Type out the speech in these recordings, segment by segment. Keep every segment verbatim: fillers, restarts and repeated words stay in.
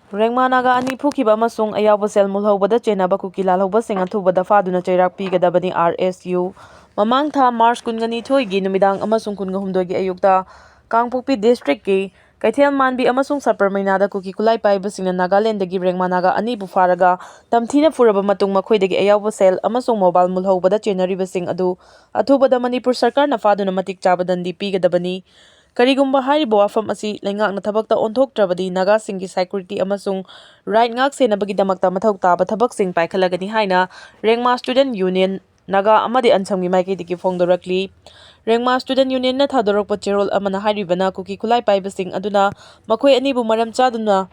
ꯔꯦꯡꯃꯥ ꯅꯥꯒꯥ ꯑꯅꯤ ꯐꯨꯈꯤꯕ ꯑꯃꯁꯨꯡ ꯑꯌꯥꯎꯕ ꯁꯦꯜ ꯃꯨꯜꯍꯧꯕꯗ ꯆꯦꯟꯅꯕ ꯀꯨꯀꯤ ꯂꯥꯜꯍꯧꯕꯁꯤꯡ ꯑꯊꯨꯕꯗ ꯐꯥꯗꯨꯅ ꯆꯩꯔꯥꯛ ꯄꯤꯒꯗꯕꯅꯤ, ꯑꯥꯔ ꯑꯦꯁ ꯌꯨ꯫ ꯃꯃꯥꯡ ꯊꯥ ꯃꯥꯔꯆ ꯀꯨꯟꯒ ꯅꯤꯊꯣꯏꯒꯤ ꯅꯨꯃꯤꯗꯥꯡ ꯑꯃꯁꯨꯡ ꯀꯨꯟꯒ ꯍꯨꯝꯗꯣꯏꯒꯤ ꯑꯌꯨꯛꯇ ꯀꯥꯡꯄꯣꯛꯄꯤ ꯗꯤꯁꯇ꯭ꯔꯤꯛꯀꯤ ꯀꯩꯊꯦꯜ ꯃꯥꯟꯕꯤ ꯑꯃꯁꯨꯡ ꯁꯄꯔꯃꯩꯅꯥꯗ ꯀꯨꯀꯤ ꯈꯨꯠꯂꯥꯏ ꯄꯥꯏꯕꯁꯤꯡꯅ ꯅꯥꯒꯥꯂꯦꯟꯗꯒꯤ ꯔꯦꯡꯃꯥ ꯅꯥꯒꯥ ꯑꯅꯤꯕꯨ ꯐꯥꯔꯒ ꯇꯝꯊꯤꯅ ꯐꯨꯔꯕ ꯃꯇꯨꯡ ꯃꯈꯣꯏꯗꯒꯤ ꯑꯌꯥꯎꯕ ꯁꯦꯜ ꯑꯃꯁꯨꯡ ꯃꯣꯕꯥꯏꯜ ꯃꯨꯜꯍꯧꯕꯗ ꯆꯦꯟꯅꯔꯤꯕꯁꯤꯡ ꯑꯗꯨ ꯑꯊꯨꯕꯗ ꯃꯅꯤꯄꯨꯔ ꯁꯔꯀꯥꯔꯅ ꯐꯥꯗꯨꯅ ꯃꯇꯤꯛ ꯆꯥꯕ ꯗꯟꯗꯤ ꯄꯤꯒꯗꯕꯅꯤ꯫ ꯀꯔꯤꯒꯨꯝꯕ ꯍꯥꯏꯔꯤꯕ ꯋꯥꯐꯝ ꯑꯁꯤ ꯂꯩꯉꯥꯛꯅ ꯊꯕꯛꯇ ꯑꯣꯟꯊꯣꯛꯇ꯭ꯔꯕꯗꯤ ꯅꯥꯒꯥꯁꯤꯡꯒꯤ ꯁꯦꯀ꯭ꯌꯨꯔꯤꯇꯤ ꯑꯃꯁꯨꯡ ꯔꯥꯏꯠ ꯉꯥꯛ ꯁꯦꯟꯅꯕꯒꯤꯗꯃꯛꯇ ꯃꯊꯧ ꯇꯥꯕ ꯊꯕꯛꯁꯤꯡ ꯄꯥꯏꯈꯠꯂꯒꯅꯤ ꯍꯥꯏꯅ ꯔꯦꯡꯃꯥ ꯁ꯭ꯇꯨꯗꯦꯟꯠ ꯌꯨꯅꯤꯌꯟ ꯅꯥꯒꯥ ꯑꯃꯗꯤ ꯑꯟꯁꯝꯒꯤ ꯃꯥꯏꯀꯩꯗꯒꯤ ꯐꯣꯡꯗꯣꯔꯛꯂꯤ꯫ ꯔꯦꯡꯃꯥ ꯁ꯭ꯇꯨꯗꯦꯟꯠ ꯌꯨꯅꯤꯌꯟꯅ ꯊꯥꯗꯣꯔꯛꯄ ꯆꯦꯔꯣꯜ ꯑꯃꯅ ꯍꯥꯏꯔꯤꯕꯅ ꯀꯨꯀꯤ ꯈꯨꯠꯂꯥꯏ ꯄꯥꯏꯕꯁꯤꯡ ꯑꯗꯨꯅ ꯃꯈꯣꯏ ꯑꯅꯤꯕꯨ ꯃꯔꯝ ꯆꯥꯗꯨꯅ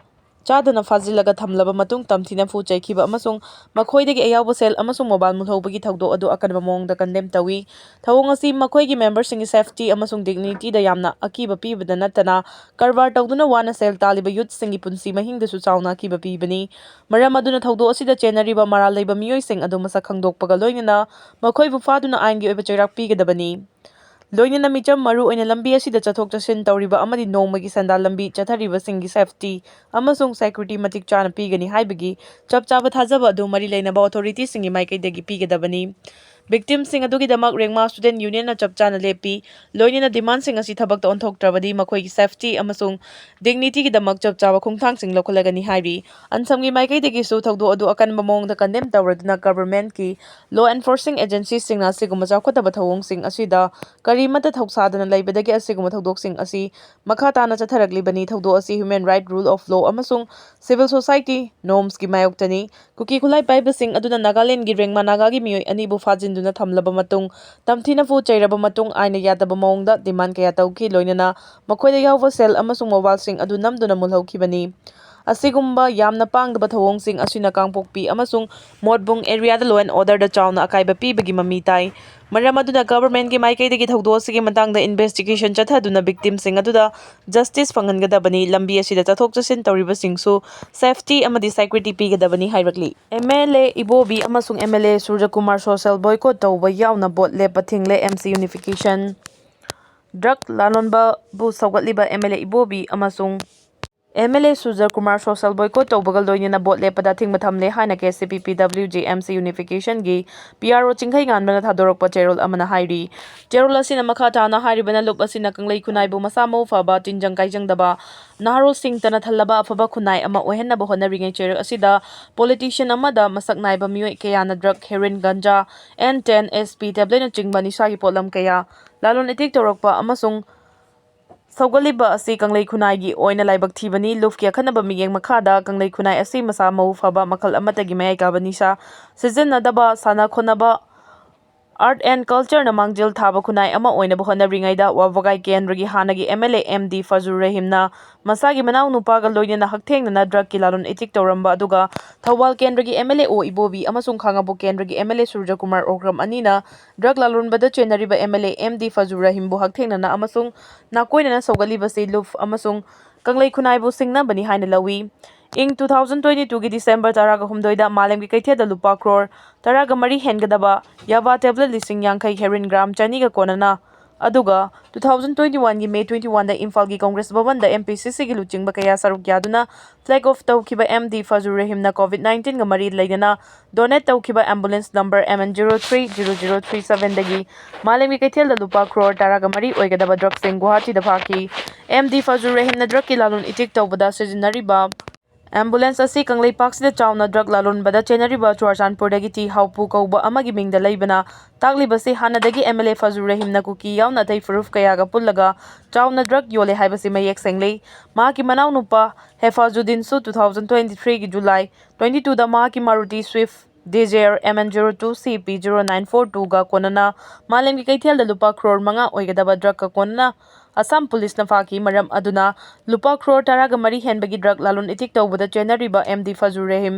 ꯆꯥꯗꯅ ꯐꯥꯖꯤꯜꯂꯒ ꯊꯝꯂꯕ ꯃꯇꯨꯡ ꯇꯝꯊꯤꯅ ꯐꯨ ꯆꯩꯈꯤꯕ ꯑꯃꯁꯨꯡ ꯃꯈꯣꯏꯗꯒꯤ ꯑꯌꯥꯎꯕ ꯁꯦꯜ ꯑꯃꯁꯨꯡ ꯃꯣꯕꯥꯏꯜ ꯃꯨꯜꯍꯧꯕꯒꯤ ꯊꯧꯗꯣꯛ ꯑꯗꯨ ꯑꯀꯟꯕ ꯃꯑꯣꯡꯗ ꯀꯟꯗꯦꯝ ꯇꯧꯏ꯫ ꯊꯧꯑꯣꯡ ꯑꯁꯤ ꯃꯈꯣꯏꯒꯤ ꯃꯦꯝꯕꯔꯁꯤꯡꯒꯤ ꯁꯦꯐꯇꯤ ꯑꯃꯁꯨꯡ ꯗꯤꯒꯅꯤꯇꯤꯗ ꯌꯥꯝꯅ ꯑꯀꯤꯕ ꯄꯤꯕꯗ ꯅꯠꯇꯅ ꯀꯔꯕꯥꯔ ꯇꯧꯗꯨꯅ ꯋꯥꯅ ꯁꯦꯜ ꯇꯥꯜꯂꯤꯕ ꯌꯨꯠꯁꯤꯡꯒꯤ ꯄꯨꯟꯁꯤ ꯃꯍꯤꯡꯗꯁꯨ ꯆꯥꯎꯅ ꯑꯀꯤꯕ ꯄꯤꯕꯅꯤ꯫ ꯃꯔꯝ ꯑꯗꯨꯅ ꯊꯧꯗꯣꯛ ꯑꯁꯤꯗ ꯆꯦꯟꯅꯔꯤꯕ ꯃꯔꯥꯜ ꯂꯩꯕ ꯃꯤꯑꯣꯏꯁꯤꯡ ꯑꯗꯨ ꯃꯁꯛ ꯈꯪꯗꯣꯛꯄꯒ ꯂꯣꯏꯅꯅ ꯃꯈꯣꯏꯕꯨ ꯐꯥꯗꯨꯅ ꯑꯥꯏꯟꯒꯤ ꯑꯣꯏꯕ ꯆꯩꯔꯥꯛ ꯄꯤꯒꯗꯕꯅꯤ꯫ ꯂꯣꯏꯅꯅ ꯃꯤꯆꯝ, ꯃꯔꯨ ꯑꯣꯏꯅ ꯂꯝꯕꯤ ꯑꯁꯤꯗ ꯆꯠꯊꯣꯛ ꯆꯠꯁꯤꯟ ꯇꯧꯔꯤꯕ ꯑꯃꯗꯤ ꯅꯣꯡꯃꯒꯤ ꯁꯦꯟꯗꯥꯟ ꯂꯝꯕꯤ ꯆꯠꯊꯔꯤꯕꯁꯤꯡꯒꯤ ꯁꯦꯐꯇꯤ ꯑꯃꯁꯨꯡ ꯁꯦꯀ꯭ꯌꯨꯔꯤꯇꯤ ꯃꯇꯤꯛ ꯆꯥꯅ ꯄꯤꯒꯅꯤ ꯍꯥꯏꯕꯒꯤ ꯆꯞ ꯆꯥꯕ ꯊꯥꯖꯕ ꯑꯗꯨ ꯃꯔꯤ ꯂꯩꯅꯕ ꯑꯣꯊꯣꯔꯤꯇꯤꯁꯤꯡꯒꯤ ꯃꯥꯏꯀꯩꯗꯒꯤ ꯄꯤꯒꯗꯕꯅꯤ꯫ ꯚꯤꯛꯇꯤꯝꯁꯤꯡ ꯑꯗꯨꯒꯤꯗꯃꯛ ꯔꯦꯡꯃꯥ ꯁ꯭ꯇꯨꯗꯦꯟꯠ ꯌꯨꯅꯤꯌꯟꯅ ꯆꯞ ꯆꯥꯅ ꯂꯦꯞꯄꯤ꯫ ꯂꯣꯏꯅꯅ ꯗꯤꯃꯥꯟꯁꯤꯡ ꯑꯁꯤ ꯊꯕꯛꯇ ꯑꯣꯟꯊꯣꯛꯇ꯭ꯔꯕꯗꯤ ꯃꯈꯣꯏꯒꯤ ꯁꯦꯐꯇꯤ ꯑꯃꯁꯨꯡ ꯗꯤꯒꯅꯤꯇꯤꯒꯤꯗꯃꯛ ꯆꯞ ꯆꯥꯕ ꯈꯣꯡꯊꯥꯡꯁꯤꯡ ꯂꯧꯈꯠꯂꯒꯅꯤ ꯍꯥꯏꯔꯤ꯫ ꯑꯟꯁꯝꯒꯤ ꯃꯥꯏꯀꯩꯗꯒꯤꯁꯨ ꯊꯧꯗꯣꯛ ꯑꯗꯨ ꯑꯀꯟꯕ ꯃꯑꯣꯡꯗ ꯀꯟꯗꯦꯝ ꯇꯧꯔꯗꯨꯅ ꯒꯚꯔꯟꯃꯦꯟꯠꯀꯤ ꯂꯣ ꯑꯦꯟꯐꯣꯔꯁꯤꯡ ꯑꯦꯖꯦꯟꯁꯤꯁꯤꯡꯅ ꯑꯁꯤꯒꯨꯝꯕ ꯆꯥꯎꯈꯠꯇꯕ ꯊꯧꯑꯣꯡꯁꯤꯡ ꯑꯁꯤꯗ ꯀꯔꯤꯃꯠꯇ ꯊꯧꯁꯥꯗꯅ ꯂꯩꯕꯗꯒꯤ ꯑꯁꯤꯒꯨꯝꯕ ꯊꯧꯗꯣꯛꯁꯤꯡ ꯑꯁꯤ ꯃꯈꯥ ꯇꯥꯅ ꯆꯠꯊꯔꯛꯂꯤꯕꯅꯤ꯫ ꯊꯧꯗꯣꯛ ꯑꯁꯤ ꯍ꯭ꯌꯨꯃꯦꯟ ꯔꯥꯏꯠ, ꯔꯨꯜ ꯑꯣꯐ ꯂꯣ ꯑꯃꯁꯨꯡ ꯁꯤꯚꯤꯜ ꯁꯣꯁꯥꯏꯇꯤ ꯅꯣꯔꯝꯁꯀꯤ ꯃꯥꯌꯣꯛꯇꯅꯤ꯫ ꯀꯨꯀꯤ ꯈꯨꯠꯂꯥꯏ ꯄꯥꯏꯕꯁꯤꯡ ꯑꯗꯨꯅ ꯅꯥꯒꯥꯂꯦꯟꯒꯤ ꯔꯦꯡꯃꯥ ꯅꯥꯒꯥꯒꯤ ꯃꯤꯑꯣꯏ ꯑꯅꯤꯕꯨ ꯐꯥꯖꯤꯟꯗꯨꯅ ꯊꯝꯂꯕ ꯃꯇꯨꯡ, ꯇꯝꯊꯤꯅ ꯐꯨ ꯆꯩꯔꯕ ꯃꯇꯨꯡ, ꯑꯥꯏꯟꯅ ꯌꯥꯗꯕ ꯃꯑꯣꯡꯗ ꯗꯤꯃꯥꯟ ꯀꯌꯥ ꯇꯧꯈꯤ, ꯂꯣꯏꯅꯅ ꯃꯈꯣꯏꯗ ꯌꯥꯎꯕ ꯁꯦꯜ ꯑꯃꯁꯨꯡ ꯃꯣꯕꯥꯏꯜꯁꯤꯡ ꯑꯗꯨ ꯅꯝꯗꯨꯅ ꯃꯨꯜꯍꯧꯈꯤꯕꯅꯤ꯫ ꯑꯁꯤꯒꯨꯝꯕ ꯌꯥꯝꯅ ꯄꯥꯡꯗꯕ ꯊꯧꯑꯣꯡꯁꯤꯡ ꯑꯁꯤꯅ ꯀꯥꯡꯄꯣꯛꯄꯤ ꯑꯃꯁꯨꯡ ꯃꯣꯠꯕꯨꯡ ꯑꯦꯔꯤꯌꯥꯗ law and orderꯗ ꯆꯥꯎꯅ ꯑꯀꯥꯏꯕ ꯄꯤꯕꯒꯤ ꯃꯃꯤ ꯇꯥꯏ꯫ ꯃꯔꯝ ꯑꯗꯨꯅ ꯒꯚꯔꯟꯃꯦꯟꯠꯀꯤ ꯃꯥꯏꯀꯩꯗꯒꯤ ꯊꯧꯗꯣꯛ ꯑꯁꯤꯒꯤ ꯃꯇꯥꯡꯗ ꯏꯟꯚꯦꯁꯇꯤꯒꯦꯁꯟ ꯆꯠꯊꯗꯨꯅ ꯚꯤꯛꯇꯤꯝꯁꯤꯡ ꯑꯗꯨꯗ ꯖꯁꯇꯤꯁ ꯐꯪꯍꯟꯒꯗꯕꯅꯤ꯫ ꯂꯝꯕꯤ ꯑꯁꯤꯗ ꯆꯠꯊꯣꯛ ꯆꯠꯁꯤꯟ ꯇꯧꯔꯤꯕꯁꯤꯡꯁꯨ ꯁꯦꯐꯇꯤ ꯑꯃꯗꯤ ꯁꯦꯀ꯭ꯌꯨꯔꯤꯇꯤ ꯄꯤꯒꯗꯕꯅꯤ ꯍꯥꯏꯔꯛꯂꯤ꯫ ꯑꯦꯝ ꯑꯦꯜ ꯑꯦ ꯏꯕꯣꯕꯤ ꯑꯃꯁꯨꯡ M L A Surajkumar social boycott ꯇꯧꯕ ꯌꯥꯎꯅ ꯚꯣꯠ ꯂꯦꯞꯄ ꯊꯤꯡꯂꯦ꯫ M C unification. ꯗ꯭ꯔꯒ ꯂꯥꯂꯣꯟꯕꯕꯨ ꯁꯧꯒꯠꯂꯤꯕ ꯑꯦꯝ ꯑꯦꯜ ꯑꯦ ꯏꯕꯣꯕꯤ ꯑꯃꯁꯨꯡ MLA ꯁꯨꯔꯖ ꯀꯨꯃꯥꯔ social boycott ꯇꯧꯕꯒ ꯂꯣꯏꯅꯅ ꯚꯣꯠ ꯂꯦꯞꯄꯗ ꯑꯊꯤꯡꯕ ꯊꯝꯂꯦ ꯍꯥꯏꯅ KCPP WJMC Unification ꯒꯤ PRO ꯆꯤꯡꯈꯩꯉꯥꯟꯕꯅ ꯊꯥꯗꯣꯔꯛꯄ ꯆꯦꯔꯣꯜ ꯑꯃꯅ ꯍꯥꯏꯔꯤ꯫ ꯆꯦꯔꯣꯜ ꯑꯁꯤꯅ ꯃꯈꯥ ꯇꯥꯅ ꯍꯥꯏꯔꯤꯕꯅ ꯂꯨꯞ ꯑꯁꯤꯅ ꯀꯪꯂꯩ ꯈꯨꯟꯅꯥꯏꯕꯨ ꯃꯁꯥ ꯃꯎ ꯐꯕ, ꯇꯤꯟꯖꯪ ꯀꯥꯏꯖꯪꯗꯕ, ꯅꯍꯥꯔꯣꯜꯁꯤꯡ ꯇꯅ ꯊꯜꯂꯕ ꯑꯐꯕ ꯈꯨꯟꯅꯥꯏ ꯑꯃ ꯑꯣꯏꯍꯟꯅꯕ ꯍꯣꯠꯅꯔꯤꯉꯩ ꯆꯦꯔꯣꯜ ꯑꯁꯤꯗ politician ꯑꯃꯗ ꯃꯁꯛ ꯅꯥꯏꯕ ꯃꯤꯑꯣꯏ ꯀꯌꯥꯅ drug, heroin, ganja, N ten, S P, tablet ꯅꯆꯤꯡꯕ ꯅꯤꯁꯥꯒꯤ ꯄꯣꯠꯂꯝ ꯀꯌꯥ ꯂꯂꯣꯟ ꯏꯇꯤꯛ ꯇꯧꯔꯛꯄ ꯑꯃꯁꯨꯡ ꯁꯧꯒꯠꯂꯤꯕ ꯑꯁꯤ ꯀꯪꯂꯩ ꯈꯨꯟꯅꯥꯏꯒꯤ ꯑꯣꯏꯅ ꯂꯥꯏꯕꯛ ꯊꯤꯕꯅꯤ꯫ ꯂꯨꯞꯀꯤ ꯑꯈꯟꯅꯕ ꯃꯤꯠꯌꯦꯡ ꯃꯈꯥꯗ ꯀꯪꯂꯩ ꯈꯨꯟꯅꯥꯏ ꯑꯁꯤ ꯃꯁꯥ ꯃꯎ ꯐꯕ, ꯃꯈꯜ ꯑꯃꯠꯇꯒꯤ ꯃꯌꯥꯏ ꯀꯥꯕ ꯅꯤꯁꯥ ꯁꯤꯖꯤꯟꯅꯗꯕ, ꯁꯥꯟꯅ ꯈꯣꯠꯅꯕ, art and culture ꯅ ꯃꯥꯡꯖꯤꯜ ꯊꯥꯕ ꯈꯨꯟꯅꯥꯏ ꯑꯃ ꯑꯣꯏꯅꯕ ꯍꯣꯠꯅꯔꯤꯉꯩꯗ ꯋꯥꯕꯒꯥꯏ ꯀꯦꯟꯗ꯭ꯔꯒꯤ ꯍꯥꯟꯅꯒꯤ MLA M D ꯐꯖꯨꯔ ꯔꯍꯤꯝꯅ ꯃꯁꯥꯒꯤ ꯃꯅꯥꯎ ꯅꯨꯄꯥꯒ ꯂꯣꯏꯅꯅ ꯍꯛꯊꯦꯡꯅꯅ drug ꯀꯤ ꯂꯂꯣꯟ ꯏꯇꯤꯛ ꯇꯧꯔꯝꯕ ꯑꯗꯨꯒ ꯊꯧꯕꯥꯜ ꯀꯦꯟꯗ꯭ꯔꯒꯤ MLA ꯑꯣ ꯏꯕꯣꯕꯤ ꯑꯃꯁꯨꯡ ꯈꯥꯉꯕꯣꯛ ꯀꯦꯟꯗ꯭ꯔꯒꯤ MLA ꯁꯨꯔꯖꯀꯨꯃꯥꯔ ꯑꯣꯀ꯭ꯔꯝ ꯑꯅꯤꯅ drug ꯂꯂꯣꯟꯕꯗ ꯆꯦꯟꯅꯔꯤꯕ MLA M D ꯐꯖꯨꯔ ꯔꯍꯤꯝꯕꯨ ꯍꯛꯊꯦꯡꯅꯅ ꯑꯃꯁꯨꯡ ꯅꯥꯀꯣꯏꯅꯅ ꯁꯧꯒꯠꯂꯤꯕꯁꯤ ꯂꯨꯞ ꯑꯃꯁꯨꯡ ꯀꯪꯂꯩ ꯈꯨꯟꯅꯥꯏꯕꯨ ꯁꯤꯡꯅꯕꯅꯤ ꯍꯥꯏꯅ ꯂꯧꯏ꯫ ꯏꯪ two thousand twenty two ꯒꯤ December ꯇꯔꯥꯒ ꯍꯨꯝꯗꯣꯏꯗ ꯃꯥꯂꯦꯝꯒꯤ ꯀꯩꯊꯦꯜꯗ ꯂꯨꯄꯥ ꯀ꯭ꯔꯣꯔ ꯇꯔꯥꯒ ꯃꯔꯤ ꯍꯦꯟꯒꯗꯕ ꯌꯥꯕꯥ tablet ꯂꯤꯁꯤꯡ ꯌꯥꯡꯈꯩ, heroin gram ꯆꯅꯤꯒ ꯀꯣꯟꯅꯅ, ꯑꯗꯨꯒ two thousand twenty one ꯒꯤ May twenty one ꯗ ꯏꯝꯐꯥꯜꯒꯤ ꯀꯪꯒ꯭ꯔꯦꯁ ꯚꯕꯟꯗ MPCC ꯒꯤ ꯂꯨꯆꯤꯡꯕ ꯀꯌꯥ ꯁꯔꯨꯛ ꯌꯥꯗꯨꯅ flag off ꯇꯧꯈꯤꯕ M D ꯐꯖꯨꯔ ꯔꯍꯤꯝꯅ COVID nineteen ꯒ ꯃꯔꯤ ꯂꯩꯅꯅ donate ꯇꯧꯈꯤꯕ ambulance number M N zero three zero zero three seven ꯗꯒꯤ ꯃꯥꯂꯦꯝꯒꯤ ꯀꯩꯊꯦꯜꯗ ꯂꯨꯄꯥ ꯀ꯭ꯔꯣꯔ ꯇꯔꯥꯒ ꯃꯔꯤ ꯑꯣꯏꯒꯗꯕ drug ꯁꯤꯡ ꯒꯨꯋꯥꯍꯥꯇꯤꯗ ꯐꯥꯈꯤ꯫ M D ꯐꯖꯨꯔ ꯔꯍꯤꯝꯅ drug ꯀꯤ ꯂꯂꯣꯟ ꯏꯇꯤꯛ ꯇꯧꯕꯗ ꯁꯤꯖꯤꯟꯅꯔꯤꯕ ambulance ꯑꯁꯤ ꯀꯪꯂꯩꯄꯥꯛꯁꯤꯗ ꯆꯥꯎꯅ drug ꯂꯂꯣꯟꯕꯗ ꯆꯦꯟꯅꯔꯤꯕ ꯆꯨꯔꯥꯆꯥꯟꯄꯨꯔꯗꯒꯤ ꯇꯤ ꯍꯥꯎꯄꯨ ꯀꯧꯕ ꯑꯃꯒꯤ ꯃꯤꯡꯗ ꯂꯩꯕꯅ ꯇꯥꯛꯂꯤꯕꯁꯤ ꯍꯥꯟꯅꯗꯒꯤ MLA ꯐꯖꯨꯔ ꯔꯍꯤꯝꯅ ꯀꯨꯀꯤ ꯌꯥꯎꯅ ꯑꯇꯩ ꯐꯨꯔꯨꯞ ꯀꯌꯥꯒ ꯄꯨꯜꯂꯒ ꯆꯥꯎꯅ drug ꯌꯣꯜꯂꯦ ꯍꯥꯏꯕꯁꯤ ꯃꯌꯦꯛ ꯁꯦꯡꯂꯦ꯫ ꯃꯍꯥꯛꯀꯤ ꯃꯅꯥꯎꯅꯨꯄꯥ ꯍꯦꯐꯥꯖꯨꯗꯤꯟꯁꯨ two thousand twenty three ꯒꯤ July twenty two ꯗ ꯃꯍꯥꯛꯀꯤ Maruti Swift Dzire M N zero two C P zero nine four two ꯒ ꯀꯣꯟꯅꯅ ꯃꯥꯂꯦꯝꯒꯤ ꯀꯩꯊꯦꯜꯗ ꯂꯨꯄꯥ ꯀ꯭ꯔꯣꯔ ꯃꯉꯥ ꯑꯣꯏꯒꯗꯕ drug ꯀ ꯀꯣꯟꯅꯅ ꯑꯁꯥꯝ ꯄꯨꯂꯤꯁꯅ ꯐꯥꯈꯤ꯫ ꯃꯔꯝ ꯑꯗꯨꯅ ꯂꯨꯄꯥ ꯀ꯭ꯔꯣꯔ ꯇꯔꯥꯒ ꯃꯔꯤ ꯍꯦꯟꯕꯒꯤ drug ꯂꯂꯣꯟ ꯏꯇꯤꯛ ꯇꯧꯕꯗ ꯆꯦꯟꯅꯔꯤꯕ M D ꯐꯖꯨꯔ ꯔꯍꯤꯝ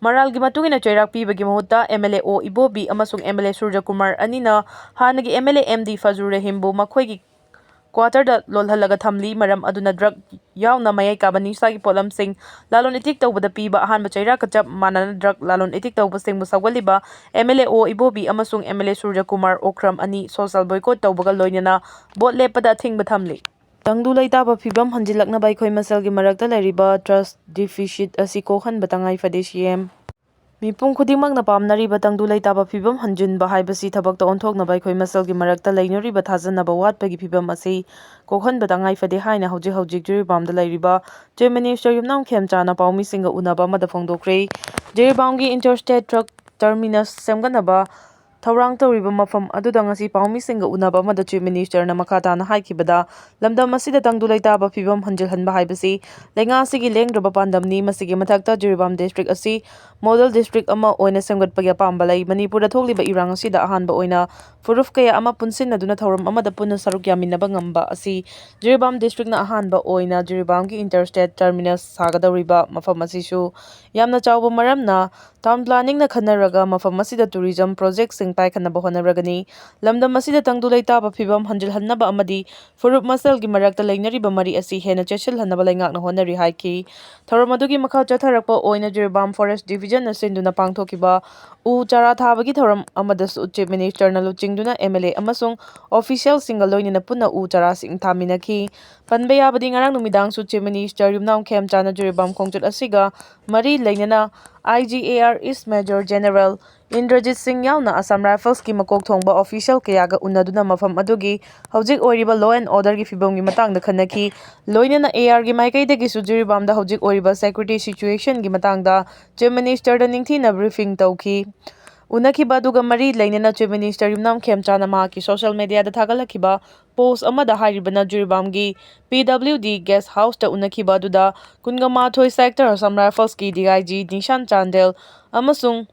ꯃꯔꯥꯜꯒꯤ ꯃꯇꯨꯡ ꯏꯟꯅ ꯆꯩꯔꯥꯛ ꯄꯤꯕꯒꯤ ꯃꯍꯨꯠꯇ MLA ꯑꯣ ꯏꯕꯣꯕꯤ ꯑꯃꯁꯨꯡ MLA ꯁꯨꯔꯖꯀꯨꯃꯥꯔ ꯑꯅꯤꯅ ꯍꯥꯟꯅꯒꯤ MLA M D ꯐꯖꯨꯔ ꯔꯍꯤꯝꯕꯨ ꯃꯈꯣꯏꯒꯤ quarter ꯗ ꯂꯣꯜꯍꯜꯂꯒ ꯊꯝꯂꯤ꯫ ꯃꯔꯝ ꯑꯗꯨꯅ drug ꯌꯥꯎꯅ ꯃꯌꯥꯏ ꯀꯥꯕ ꯅꯤꯁꯥꯒꯤ ꯄꯣꯠꯂꯝꯁꯤꯡ ꯂꯂꯣꯟ ꯏꯇꯤꯛ ꯇꯧꯕꯗ ꯄꯤꯕ ꯑꯍꯥꯟꯕ ꯆꯩꯔꯥꯛꯀ ꯆꯞ ꯃꯥꯟꯅꯅ drug ꯂꯂꯣꯟ ꯏꯇꯤꯛ ꯇꯧꯕꯁꯤꯡꯕꯨ ꯁꯧꯒꯠꯂꯤꯕ MLA ꯑꯣ ꯏꯕꯣꯕꯤ ꯑꯃꯁꯨꯡ MLA ꯁꯨꯔꯖꯀꯨꯃꯥꯔ ꯑꯣꯀ꯭ꯔꯝ ꯑꯅꯤ social boycott ꯇꯧꯕꯒ ꯂꯣꯏꯅꯅ ꯚꯣꯠ ꯂꯦꯞꯄꯗ ꯑꯊꯤꯡꯕ ꯊꯝꯂꯤ꯫ ꯇꯪꯗꯨ ꯂꯩꯇꯥꯕ ꯐꯤꯕꯝ ꯍꯟꯖꯤꯜꯂꯛꯅꯕ ꯑꯩꯈꯣꯏ ꯃꯁꯦꯜꯒꯤ ꯃꯔꯛꯇ ꯂꯩꯔꯤꯕ trust deficit ꯑꯁꯤ ꯀꯣꯛꯍꯟꯕ ꯇꯉꯥꯏ ꯐꯗꯦ, ꯁꯤ ꯑꯦꯝ꯫ ꯃꯤꯄꯨꯝ ꯈꯨꯗꯤꯡꯃꯛꯅ ꯄꯥꯝꯅꯔꯤꯕ ꯇꯪꯗꯨ ꯂꯩꯇꯥꯕ ꯐꯤꯕꯝ ꯍꯟꯖꯤꯟꯕ ꯍꯥꯏꯕꯁꯤ ꯊꯕꯛꯇ ꯑꯣꯟꯊꯣꯛꯅꯕ ꯑꯩꯈꯣꯏ ꯃꯁꯦꯜꯒꯤ ꯃꯔꯛꯇ ꯂꯩꯅꯔꯤꯕ ꯊꯥꯖꯅꯕ ꯋꯥꯠꯄꯒꯤ ꯐꯤꯕꯝ ꯑꯁꯤ ꯀꯣꯛꯍꯟꯕ ꯇꯉꯥꯏ ꯐꯗꯦ ꯍꯥꯏꯅ ꯍꯧꯖꯤꯛ ꯍꯧꯖꯤꯛ ꯖꯤꯔꯤꯕꯥꯝꯗ ꯂꯩꯔꯤꯕ Chief Minister ꯌꯨꯝꯅꯥꯝ ꯈꯦꯝꯆꯥꯅ ꯄꯥꯎꯃꯤꯁꯤꯡꯒ ꯎꯅꯕ ꯑꯃꯗ ꯐꯣꯡꯗꯣꯛꯈ꯭ꯔꯦ꯫ ꯖꯤꯔꯤꯕꯥꯝꯒꯤ Interstate Truck Terminus ꯁꯦꯝꯒꯠꯅꯕ ꯊꯧꯔꯥꯡ ꯇꯧꯔꯤꯕ ꯃꯐꯝ ꯑꯗꯨꯗ ꯉꯁꯤ ꯄꯥꯎꯃꯤꯁꯤꯡꯒ ꯎꯅꯕ ꯑꯃꯗ Chief Minister ꯅ ꯃꯈꯥ ꯇꯥꯅ ꯍꯥꯏꯈꯤꯕꯗ, ꯂꯝꯗꯝ ꯑꯁꯤꯗ ꯇꯪꯗꯨ ꯂꯩꯇꯥꯕ ꯐꯤꯕꯝ ꯍꯟꯖꯤꯜꯍꯟꯕ ꯍꯥꯏꯕꯁꯤ ꯂꯩꯉꯥꯛ ꯑꯁꯤꯒꯤ ꯂꯦꯡꯗ꯭ꯔꯕ ꯄꯥꯟꯗꯝꯅꯤ꯫ ꯃꯁꯤꯒꯤ ꯃꯊꯛꯇ ꯖꯤꯔꯤꯕꯥꯝ district ꯑꯁꯤ model district ꯑꯃ ꯑꯣꯏꯅ ꯁꯦꯝꯒꯠꯄꯒꯤ ꯑꯄꯥꯝꯕ ꯂꯩ꯫ ꯃꯅꯤꯄꯨꯔꯗ ꯊꯣꯛꯂꯤꯕ ꯏꯔꯥꯡ ꯑꯁꯤꯗ ꯑꯍꯥꯟꯕ ꯑꯣꯏꯅ ꯐꯨꯔꯨꯞ ꯀꯌꯥ ꯑꯃ ꯄꯨꯟꯁꯤꯟꯅꯗꯨꯅ ꯊꯧꯔꯝ ꯑꯃꯗ ꯄꯨꯟꯅ ꯁꯔꯨꯛ ꯌꯥꯃꯤꯟꯅꯕ ꯉꯝꯕ ꯑꯁꯤ ꯖꯤꯔꯤꯕꯥꯝ district ꯅ ꯑꯍꯥꯟꯕ ꯑꯣꯏꯅ ꯖꯤꯔꯤꯕꯥꯝꯒꯤ Interstate Terminus ꯁꯥꯒꯗꯧꯔꯤꯕ ꯃꯐꯝ ꯑꯁꯤꯁꯨ ꯌꯥꯝꯅ ꯆꯥꯎꯕ ꯃꯔꯝꯅ, Town Planning ꯅ ꯈꯟꯅꯔꯒ ꯃꯐꯝ ꯑꯁꯤꯗ tourism project ꯁꯤꯡ ꯄꯥꯏꯈꯠꯅꯕ ꯍꯣꯠꯅꯔꯒꯅꯤ꯫ ꯂꯝꯗꯝ ꯑꯁꯤꯗ ꯇꯪꯗꯨ ꯂꯩꯇꯥꯕ ꯐꯤꯕꯝ ꯍꯟꯖꯤꯜꯍꯟꯅꯕ ꯑꯃꯗꯤ ꯐꯨꯔꯨꯞ ꯃꯁꯦꯜꯒꯤ ꯃꯔꯛꯇ ꯂꯩꯅꯔꯤꯕ ꯃꯔꯤ ꯑꯁꯤ ꯍꯦꯟꯅ ꯆꯦꯠꯁꯤꯜꯍꯟꯅꯕ ꯂꯩꯉꯥꯛꯅ ꯍꯣꯠꯅꯔꯤ ꯍꯥꯏꯈꯤ꯫ ꯊꯧꯔꯝ ꯑꯗꯨꯒꯤ ꯃꯈꯥ ꯆꯠꯊꯔꯛꯄ ꯑꯣꯏꯅ ꯖꯤꯔꯤꯕꯥꯝ Forest Division ꯅ ꯁꯤꯟꯗꯨꯅ ꯄꯥꯡꯊꯣꯛꯈꯤꯕ ꯎ ꯆꯥꯔꯥ ꯊꯥꯕꯒꯤ ꯊꯧꯔꯝ ꯑꯃꯗꯁꯨ Chief Minister ꯅ ꯂꯨꯆꯤꯡꯗꯨꯅ MLA ꯑꯃꯁꯨꯡ official ꯁꯤꯡꯒ ꯂꯣꯏꯅꯅ ꯄꯨꯟꯅ ꯎ ꯆꯥꯔꯥꯁꯤꯡ ꯊꯥꯃꯤꯟꯅꯈꯤ꯫ ꯄꯟꯕ ꯌꯥꯕꯗꯤ, ꯉꯔꯥꯡ ꯅꯨꯃꯤꯗꯥꯡꯁꯨ Chief Minister ꯌꯨꯝꯅꯥꯝ ꯈꯦꯝꯆꯥꯅ ꯖꯤꯔꯤꯕꯥꯝ ꯈꯣꯡꯆꯠ ꯑꯁꯤꯒ ꯃꯔꯤ ꯂꯩꯅꯅ IGAR East Major General Indrajit ꯁꯤꯡ ꯌꯥꯎꯅ Assam Rifles ꯀꯤ ꯃꯀꯣꯛ ꯊꯣꯡꯕ official ꯀꯌꯥꯒ ꯎꯅꯗꯨꯅ ꯃꯐꯝ ꯑꯗꯨꯒꯤ ꯍꯧꯖꯤꯛ ꯑꯣꯏꯔꯤꯕ law and order ꯒꯤ ꯐꯤꯕꯝꯒꯤ ꯃꯇꯥꯡꯗ ꯈꯟꯅꯈꯤ꯫ ꯂꯣꯏꯅꯅ AR ꯒꯤ ꯃꯥꯏꯀꯩꯗꯒꯤꯁꯨ ꯖꯤꯔꯤꯕꯥꯝꯗ ꯍꯧꯖꯤꯛ ꯑꯣꯏꯔꯤꯕ security situation ꯒꯤ ꯃꯇꯥꯡꯗ Chief Minister ꯗ ꯅꯤꯡꯊꯤꯅ briefing ꯇꯧꯈꯤ꯫ ꯎꯅꯈꯤꯕ ꯑꯗꯨꯒ ꯃꯔꯤ ꯂꯩꯅꯅ Chief Minister ꯌꯨꯝꯅꯥꯝ ꯈꯦꯝꯆꯥꯅ ꯃꯍꯥꯛꯀꯤ social media ꯗ ꯊꯥꯒꯠꯂꯛꯈꯤꯕ post ꯑꯃꯗ ꯍꯥꯏꯔꯤꯕꯅ, ꯖꯤꯔꯤꯕꯥꯝꯒꯤ PWD guest house ꯇ ꯎꯅꯈꯤꯕ ꯑꯗꯨꯗ ꯀꯨꯟꯒ ꯃꯥꯊꯣꯏ sector Assam Rifles ꯀꯤ DIG ꯅꯤꯁꯥꯟ ꯆꯥꯟꯗꯦꯜ ꯑꯃꯁꯨꯡ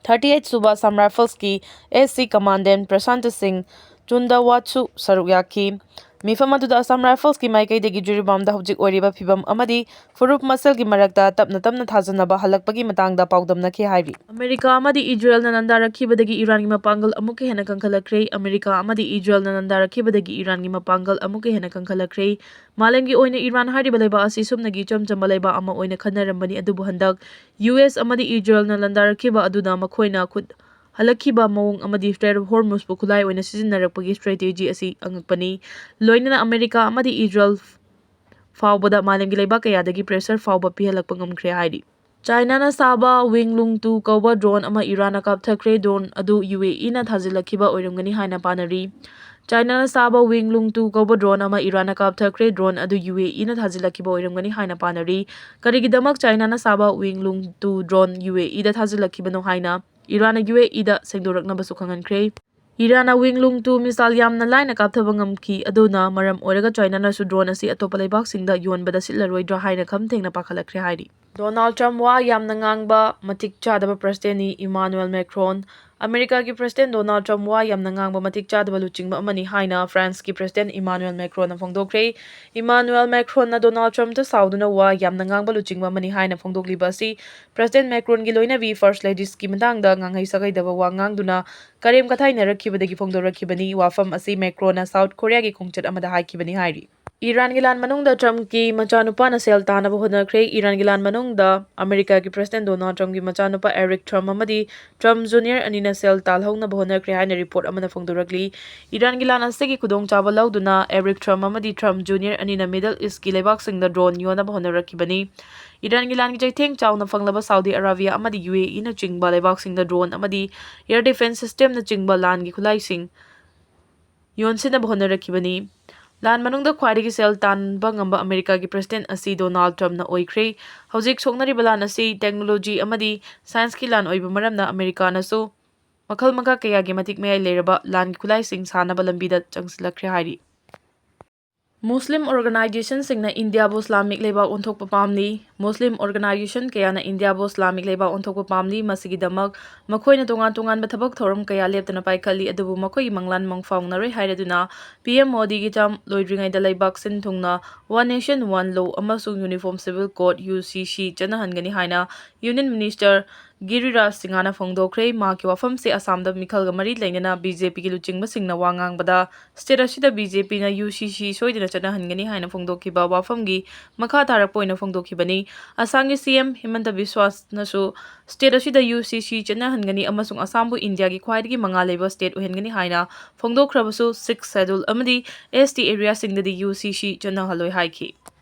thirty eight ꯁꯨꯕ Assam Rifles ꯀꯤ SC Commandant ꯄ꯭ꯔꯁꯥꯟꯇ ꯁꯤꯡ ꯆꯨꯟꯗꯋꯥꯠꯁꯨ ꯁꯔꯨꯛ ꯌꯥꯈꯤ꯫ ꯃꯤꯐꯝ ꯑꯗꯨꯗ Assam Rifles ꯀꯤ ꯃꯥꯏꯀꯩꯗꯒꯤ ꯖꯤꯔꯤꯕꯥꯝꯗ ꯍꯧꯖꯤꯛ ꯑꯣꯏꯔꯤꯕ ꯐꯤꯕꯝ ꯑꯃꯗꯤ ꯐꯨꯔꯨꯞ ꯃꯁꯦꯜꯒꯤ ꯃꯔꯛꯇ ꯇꯞꯅ ꯇꯞꯅ ꯊꯥꯖꯅꯕ ꯍꯜꯂꯛꯄꯒꯤ ꯃꯇꯥꯡꯗ ꯄꯥꯎꯗꯝꯅꯈꯤ ꯍꯥꯏꯔꯤ꯫ ꯑꯃꯦꯔꯤꯀꯥ ꯑꯃꯗꯤ ꯏꯖꯔꯦꯜꯅ ꯂꯥꯟꯗꯥꯔꯛꯈꯤꯕꯗꯒꯤ ꯏꯔꯥꯟꯒꯤ ꯃꯄꯥꯡꯒꯜ ꯑꯃꯨꯛꯀ ꯍꯦꯟꯅ ꯀꯟꯈꯠꯂꯛꯈ꯭ꯔꯦ꯫ ꯑꯃꯦꯔꯤꯀꯥ ꯑꯃꯗꯤ ꯏꯖꯔꯦꯜꯅ ꯂꯥꯟꯗꯥꯔꯛꯈꯤꯕꯗꯒꯤ ꯏꯔꯥꯟꯒꯤ ꯃꯄꯥꯡꯒꯜ ꯑꯃꯨꯛꯀ ꯍꯦꯟꯅ ꯀꯟꯈꯠꯂꯛꯈ꯭ꯔꯦ꯫ ꯃꯥꯂꯦꯝꯒꯤ ꯑꯣꯏꯅ ꯏꯔꯥꯟ ꯍꯥꯏꯔꯤꯕ ꯂꯩꯕꯥꯛ ꯑꯁꯤ ꯁꯨꯞꯅꯒꯤ ꯏꯆꯝ ꯆꯝꯕ ꯂꯩꯕꯥꯛ ꯑꯃ ꯑꯣꯏꯅ ꯈꯟꯅꯔꯝꯕꯅꯤ, ꯑꯗꯨꯕꯨ ꯍꯟꯗꯛ US ꯑꯃꯗꯤ ꯏꯖꯔꯦꯜꯅ ꯂꯥꯟꯗꯥꯔꯛꯈꯤꯕ ꯑꯗꯨꯅ ꯃꯈꯣꯏꯅ ꯈꯨꯠ ꯍꯜꯂꯛꯈꯤꯕ ꯃꯑꯣꯡ ꯑꯃꯗꯤ Strait of Hormuzꯕꯨ ꯈꯨꯠꯂꯥꯏ ꯑꯣꯏꯅ ꯁꯤꯖꯤꯟꯅꯔꯛꯄꯒꯤ strategy ꯑꯁꯤ ꯑꯉꯛꯄꯅꯤ꯫ ꯂꯣꯏꯅꯅ ꯑꯃꯦꯔꯤꯀꯥ ꯑꯃꯗꯤ ꯏꯖꯔꯦꯜ ꯐꯥꯎꯕꯗ ꯃꯥꯂꯦꯝꯒꯤ ꯂꯩꯕꯥꯛ ꯀꯌꯥꯗꯒꯤ pressure ꯐꯥꯎꯕ ꯄꯤꯍꯜꯂꯛꯄ ꯉꯝꯈ꯭ꯔꯦ ꯍꯥꯏꯔꯤ꯫ ꯆꯥꯏꯅꯥꯅ ꯁꯥꯕ Wing Lung two ꯀꯧꯕ drone ꯑꯃ ꯏꯔꯥꯟꯅ ꯀꯥꯞꯊꯈ꯭ꯔꯦ꯫ Drone ꯑꯗꯨ ꯌꯨ ꯑꯦ ꯏꯅ ꯊꯥꯖꯤꯜꯂꯛꯈꯤꯕ ꯑꯣꯏꯔꯝꯒꯅꯤ ꯍꯥꯏꯅ ꯄꯥꯅꯔꯤ꯫ ꯆꯥꯏꯅꯥꯅ ꯁꯥꯕ Wing Lung two ꯀꯧꯕ drone ꯑꯃ ꯏꯔꯥꯟꯅ ꯀꯥꯞꯊꯈ꯭ꯔꯦ꯫ Drone ꯑꯗꯨ ꯌꯨ ꯑꯦ ꯏꯅ ꯊꯥꯖꯤꯜꯂꯛꯈꯤꯕ ꯑꯣꯏꯔꯝꯒꯅꯤ ꯍꯥꯏꯅ ꯄꯥꯅꯔꯤ꯫ ꯀꯔꯤꯒꯤꯗꯃꯛ ꯆꯥꯏꯅꯥꯅ ꯁꯥꯕ Wing Lung two drone U A ꯏꯗ ꯊꯥꯖꯤꯜꯂꯛꯈꯤꯕꯅꯣ ꯍꯥꯏꯅ ꯏꯔꯥꯟꯅ ꯌꯨ ꯑꯦ ꯏꯗ ꯁꯦꯡꯗꯣꯔꯛꯅꯕꯁꯨ ꯈꯪꯍꯟꯈ꯭ꯔꯦ꯫ ꯏꯔꯥꯟꯅ Wing Lung two missile ꯌꯥꯝꯅ ꯂꯥꯏꯅ ꯀꯥꯞꯊꯕ ꯉꯝꯈꯤ꯫ ꯑꯗꯨꯅ ꯃꯔꯝ ꯑꯣꯏꯔꯒ ꯆꯥꯏꯅꯥꯅꯁꯨ drone ꯑꯁꯤ ꯑꯇꯣꯞꯄ ꯂꯩꯕꯥꯛꯁꯤꯡꯗ ꯌꯣꯟꯕꯗ ꯁꯤꯠꯂꯔꯣꯏꯗ꯭ꯔꯥ ꯍꯥꯏꯅ ꯈꯝ ꯊꯦꯡꯅ ꯄꯥꯈꯠꯂꯛꯈ꯭ꯔꯦ ꯍꯥꯏꯔꯤ꯫ ꯗꯣꯅꯥꯜꯗ ꯇ꯭ꯔꯝꯞ ꯋꯥ ꯌꯥꯝꯅ ꯉꯥꯡꯕ ꯃꯇꯤꯛ ꯆꯥꯗꯕ presidentꯅꯤ ꯏꯃꯥꯅꯨꯑꯦꯜ ꯃꯦꯀ꯭ꯔꯣꯟ꯫ ꯑꯃꯦꯔꯤꯀꯥꯒꯤ president ꯗꯣꯅꯥꯜꯗ ꯇ꯭ꯔꯝꯞ ꯋꯥ ꯌꯥꯝꯅ ꯉꯥꯡꯕ ꯃꯇꯤꯛ ꯆꯥꯗꯕ ꯂꯨꯆꯤꯡꯕ ꯑꯃꯅꯤ ꯍꯥꯏꯅ Franceꯀꯤ president ꯏꯃꯥꯅꯨꯑꯦꯜ ꯃꯦꯀ꯭ꯔꯣꯟꯅ ꯐꯣꯡꯗꯣꯛꯈ꯭ꯔꯦ꯫ ꯏꯃꯥꯅꯨꯑꯦꯜ ꯃꯦꯀ꯭ꯔꯣꯟꯅ ꯗꯣꯅꯥꯜꯗ ꯇ꯭ꯔꯝꯞꯇ ꯁꯥꯎꯗꯨꯅ ꯋꯥ ꯌꯥꯝꯅ ꯉꯥꯡꯕ ꯂꯨꯆꯤꯡꯕ ꯑꯃꯅꯤ ꯍꯥꯏꯅ ꯐꯣꯡꯗꯣꯛꯂꯤꯕ ꯑꯁꯤ president ꯃꯦꯀ꯭ꯔꯣꯟꯒꯤ ꯂꯣꯏꯅꯕꯤ first ladiesꯀꯤ ꯃꯇꯥꯡꯗ ꯉꯥꯡꯍꯩ ꯁꯥꯒꯩꯗꯕ ꯋꯥ ꯉꯥꯡꯗꯨꯅ ꯀꯔꯦꯝ ꯀꯊꯥꯏꯅꯔꯛꯈꯤꯕꯗꯒꯤ ꯐꯣꯡꯗꯣꯔꯛꯈꯤꯕꯅꯤ꯫ ꯋꯥꯐꯝ ꯑꯁꯤ ꯃꯦꯀ꯭ꯔꯣꯟꯅ South Koreaꯒꯤ ꯈꯣꯡꯆꯠ ꯑꯃꯗ ꯍꯥꯏꯈꯤꯕꯅꯤ ꯍꯥꯏꯔꯤ꯫ ꯏꯔꯥꯟꯒꯤ ꯂꯥꯟ ꯃꯅꯨꯡꯗ ꯇ꯭ꯔꯝꯞꯀꯤ ꯃꯆꯥꯅꯨꯄꯥꯅ ꯁꯦꯜ ꯇꯥꯅꯕ ꯍꯣꯠꯅꯈ꯭ꯔꯦ꯫ ꯏꯔꯥꯟꯒꯤ ꯂꯥꯟ ꯃꯅꯨꯡꯗ ꯑꯃꯦꯔꯤꯀꯥꯒꯤ president ꯗꯣꯅꯥꯜꯗ ꯇ꯭ꯔꯝꯞꯀꯤ ꯃꯆꯥꯅꯨꯄꯥ ꯑꯦꯔꯤꯛ ꯇ꯭ꯔꯝꯞ ꯑꯃꯗꯤ ꯇ꯭ꯔꯝꯞ ꯖꯨꯅꯤꯌꯔ ꯑꯅꯤꯅ ꯁꯦꯜ ꯇꯥꯜꯍꯧꯅꯕ ꯍꯣꯠꯅꯈ꯭ꯔꯦ ꯍꯥꯏꯅ report ꯑꯃꯅ ꯐꯣꯡꯗꯣꯔꯛꯂꯤ꯫ ꯏꯔꯥꯟꯒꯤ ꯂꯥꯟ ꯑꯁꯤꯒꯤ ꯈꯨꯗꯣꯡꯆꯥꯕ ꯂꯧꯗꯨꯅ ꯑꯦꯔꯤꯛ ꯇ꯭ꯔꯝꯞ ꯑꯃꯗꯤ ꯇ꯭ꯔꯝꯞ ꯖꯨꯅꯤꯌꯔ ꯑꯅꯤꯅ Middle Eastꯀꯤ ꯂꯩꯕꯥꯛꯁꯤꯡꯗ drone ꯌꯣꯟꯅꯕ ꯍꯣꯠꯅꯔꯛꯈꯤꯕꯅꯤ꯫ ꯏꯔꯥꯟꯒꯤ ꯂꯥꯟꯒꯤ ꯆꯩꯊꯦꯡ ꯆꯥꯎꯅ ꯐꯪꯂꯕ ꯁꯥꯎꯗꯤ ꯑꯔꯥꯕꯤꯌꯥ ꯑꯃꯗꯤ ꯌꯨ ꯑꯦ ꯏꯅꯆꯤꯡꯕ ꯂꯩꯕꯥꯛꯁꯤꯡꯗ drone ꯑꯃꯗꯤ air defence systemꯅꯆꯤꯡꯕ ꯂꯥꯟꯒꯤ ꯈꯨꯠꯂꯥꯏꯁꯤꯡ ꯌꯣꯟꯁꯤꯟꯅꯕ ꯍꯣꯠꯅꯔꯛꯈꯤꯕꯅꯤ꯫ ꯂꯥꯟ ꯃꯅꯨꯡꯗ ꯈ꯭ꯋꯥꯏꯗꯒꯤ ꯁꯦꯜ ꯇꯥꯟꯕ ꯉꯝꯕ ꯑꯃꯦꯔꯤꯀꯥꯒꯤ president ꯑꯁꯤ ꯗꯣꯅꯥꯜꯗ ꯇ꯭ꯔꯝꯞꯅ ꯑꯣꯏꯈ꯭ꯔꯦ꯫ ꯍꯧꯖꯤꯛ ꯁꯣꯛꯅꯔꯤꯕ ꯂꯥꯟ ꯑꯁꯤ technology ꯑꯃꯗꯤ scienceꯀꯤ ꯂꯥꯟ ꯑꯣꯏꯕ ꯃꯔꯝꯅ ꯑꯃꯦꯔꯤꯀꯥꯅꯁꯨ ꯃꯈꯜ ꯃꯈꯥ ꯀꯌꯥꯒꯤ ꯃꯇꯤꯛ ꯃꯌꯥꯏ ꯂꯩꯔꯕ ꯂꯥꯟꯒꯤ ꯈꯨꯠꯂꯥꯏꯁꯤꯡ ꯁꯥꯅꯕ ꯂꯝꯕꯤꯗ ꯆꯪꯁꯤꯜꯂꯛꯈ꯭ꯔꯦ ꯍꯥꯏꯔꯤ꯫ ꯃꯨꯁꯂꯤꯝ organizationꯁꯤꯡꯅ ꯏꯟꯗꯤꯌꯥꯕꯨ ꯏꯁꯂꯥꯃꯤꯛ ꯂꯩꯕꯥꯛ ꯑꯣꯟꯊꯣꯛꯄ ꯄꯥꯝꯂꯤ꯫ ꯃꯨꯁꯂꯤꯝ organization ꯀꯌꯥꯅ ꯏꯟꯗꯤꯌꯥꯕꯨ ꯏꯁꯂꯥꯃꯤꯛ ꯂꯩꯕꯥꯛ ꯑꯣꯟꯊꯣꯛꯄ ꯄꯥꯝꯂꯤ꯫ ꯃꯁꯤꯒꯤꯗꯃꯛ ꯃꯈꯣꯏꯅ ꯇꯣꯉꯥꯟ ꯇꯣꯉꯥꯟꯕ ꯊꯕꯛ ꯊꯧꯔꯝ ꯀꯌꯥ ꯂꯦꯞꯇꯅ ꯄꯥꯏꯈꯠꯂꯤ, ꯑꯗꯨꯕꯨ ꯃꯈꯣꯏꯒꯤ ꯃꯪꯂꯥꯟ ꯃꯪ ꯐꯥꯎꯅꯔꯣꯏ ꯍꯥꯏꯔꯗꯨꯅ P M Modiꯒꯤ term ꯂꯣꯏꯗ꯭ꯔꯤꯉꯩꯗ ꯂꯩꯕꯥꯛ ꯁꯤꯟ ꯊꯨꯡꯅ One Nation One Law ꯑꯃꯁꯨꯡ Uniform Civil Code, U C C, ꯆꯠꯅꯍꯟꯒꯅꯤ ꯍꯥꯏꯅ Union Minister ꯒꯤꯔꯤꯔꯥꯖ ꯁꯤꯡꯍꯅ ꯐꯣꯡꯗꯣꯛꯈ꯭ꯔꯦ꯫ ꯃꯍꯥꯛꯀꯤ ꯋꯥꯐꯝꯁꯦ ꯑꯁꯥꯝꯗ ꯃꯤꯈꯜꯒ ꯃꯔꯤ ꯂꯩꯅꯅ ꯕꯤ ꯖꯦ ꯄꯤꯒꯤ ꯂꯨꯆꯤꯡꯕꯁꯤꯡꯅ ꯋꯥ ꯉꯥꯡꯕꯗ state ꯑꯁꯤꯗ ꯕꯤ ꯖꯦ ꯄꯤꯅ ꯌꯨ ꯁꯤ ꯁꯤ ꯁꯣꯏꯗꯅ ꯆꯠꯅꯍꯟꯒꯅꯤ ꯍꯥꯏꯅ ꯐꯣꯡꯗꯣꯛꯈꯤꯕ ꯋꯥꯐꯝꯒꯤ ꯃꯈꯥ ꯇꯥꯔꯛꯄ ꯑꯣꯏꯅ ꯐꯣꯡꯗꯣꯛꯈꯤꯕꯅꯤ꯫ ꯑꯁꯥꯝꯒꯤ ꯁꯤ ꯑꯦꯝ ꯍꯤꯃꯟꯇ ꯕꯤꯁ꯭ꯋꯥꯁꯅꯁꯨ state ꯑꯁꯤꯗ ꯌꯨ ꯁꯤ ꯁꯤ ꯆꯠꯅꯍꯟꯒꯅꯤ ꯑꯃꯁꯨꯡ ꯑꯁꯥꯝꯕꯨ ꯏꯟꯗꯤꯌꯥꯒꯤ ꯈ꯭ꯋꯥꯏꯗꯒꯤ ꯃꯉꯥꯜ ꯂꯩꯕ state ꯑꯣꯏꯍꯟꯒꯅꯤ ꯍꯥꯏꯅ ꯐꯣꯡꯗꯣꯛꯈ꯭ꯔꯕꯁꯨ, Sixth Schedule ꯑꯃꯗꯤ S T areaꯁꯤꯡꯗꯗꯤ ꯌꯨ ꯁꯤ ꯁꯤ ꯆꯠꯅꯍꯜꯂꯣꯏ ꯍꯥꯏꯈꯤ꯫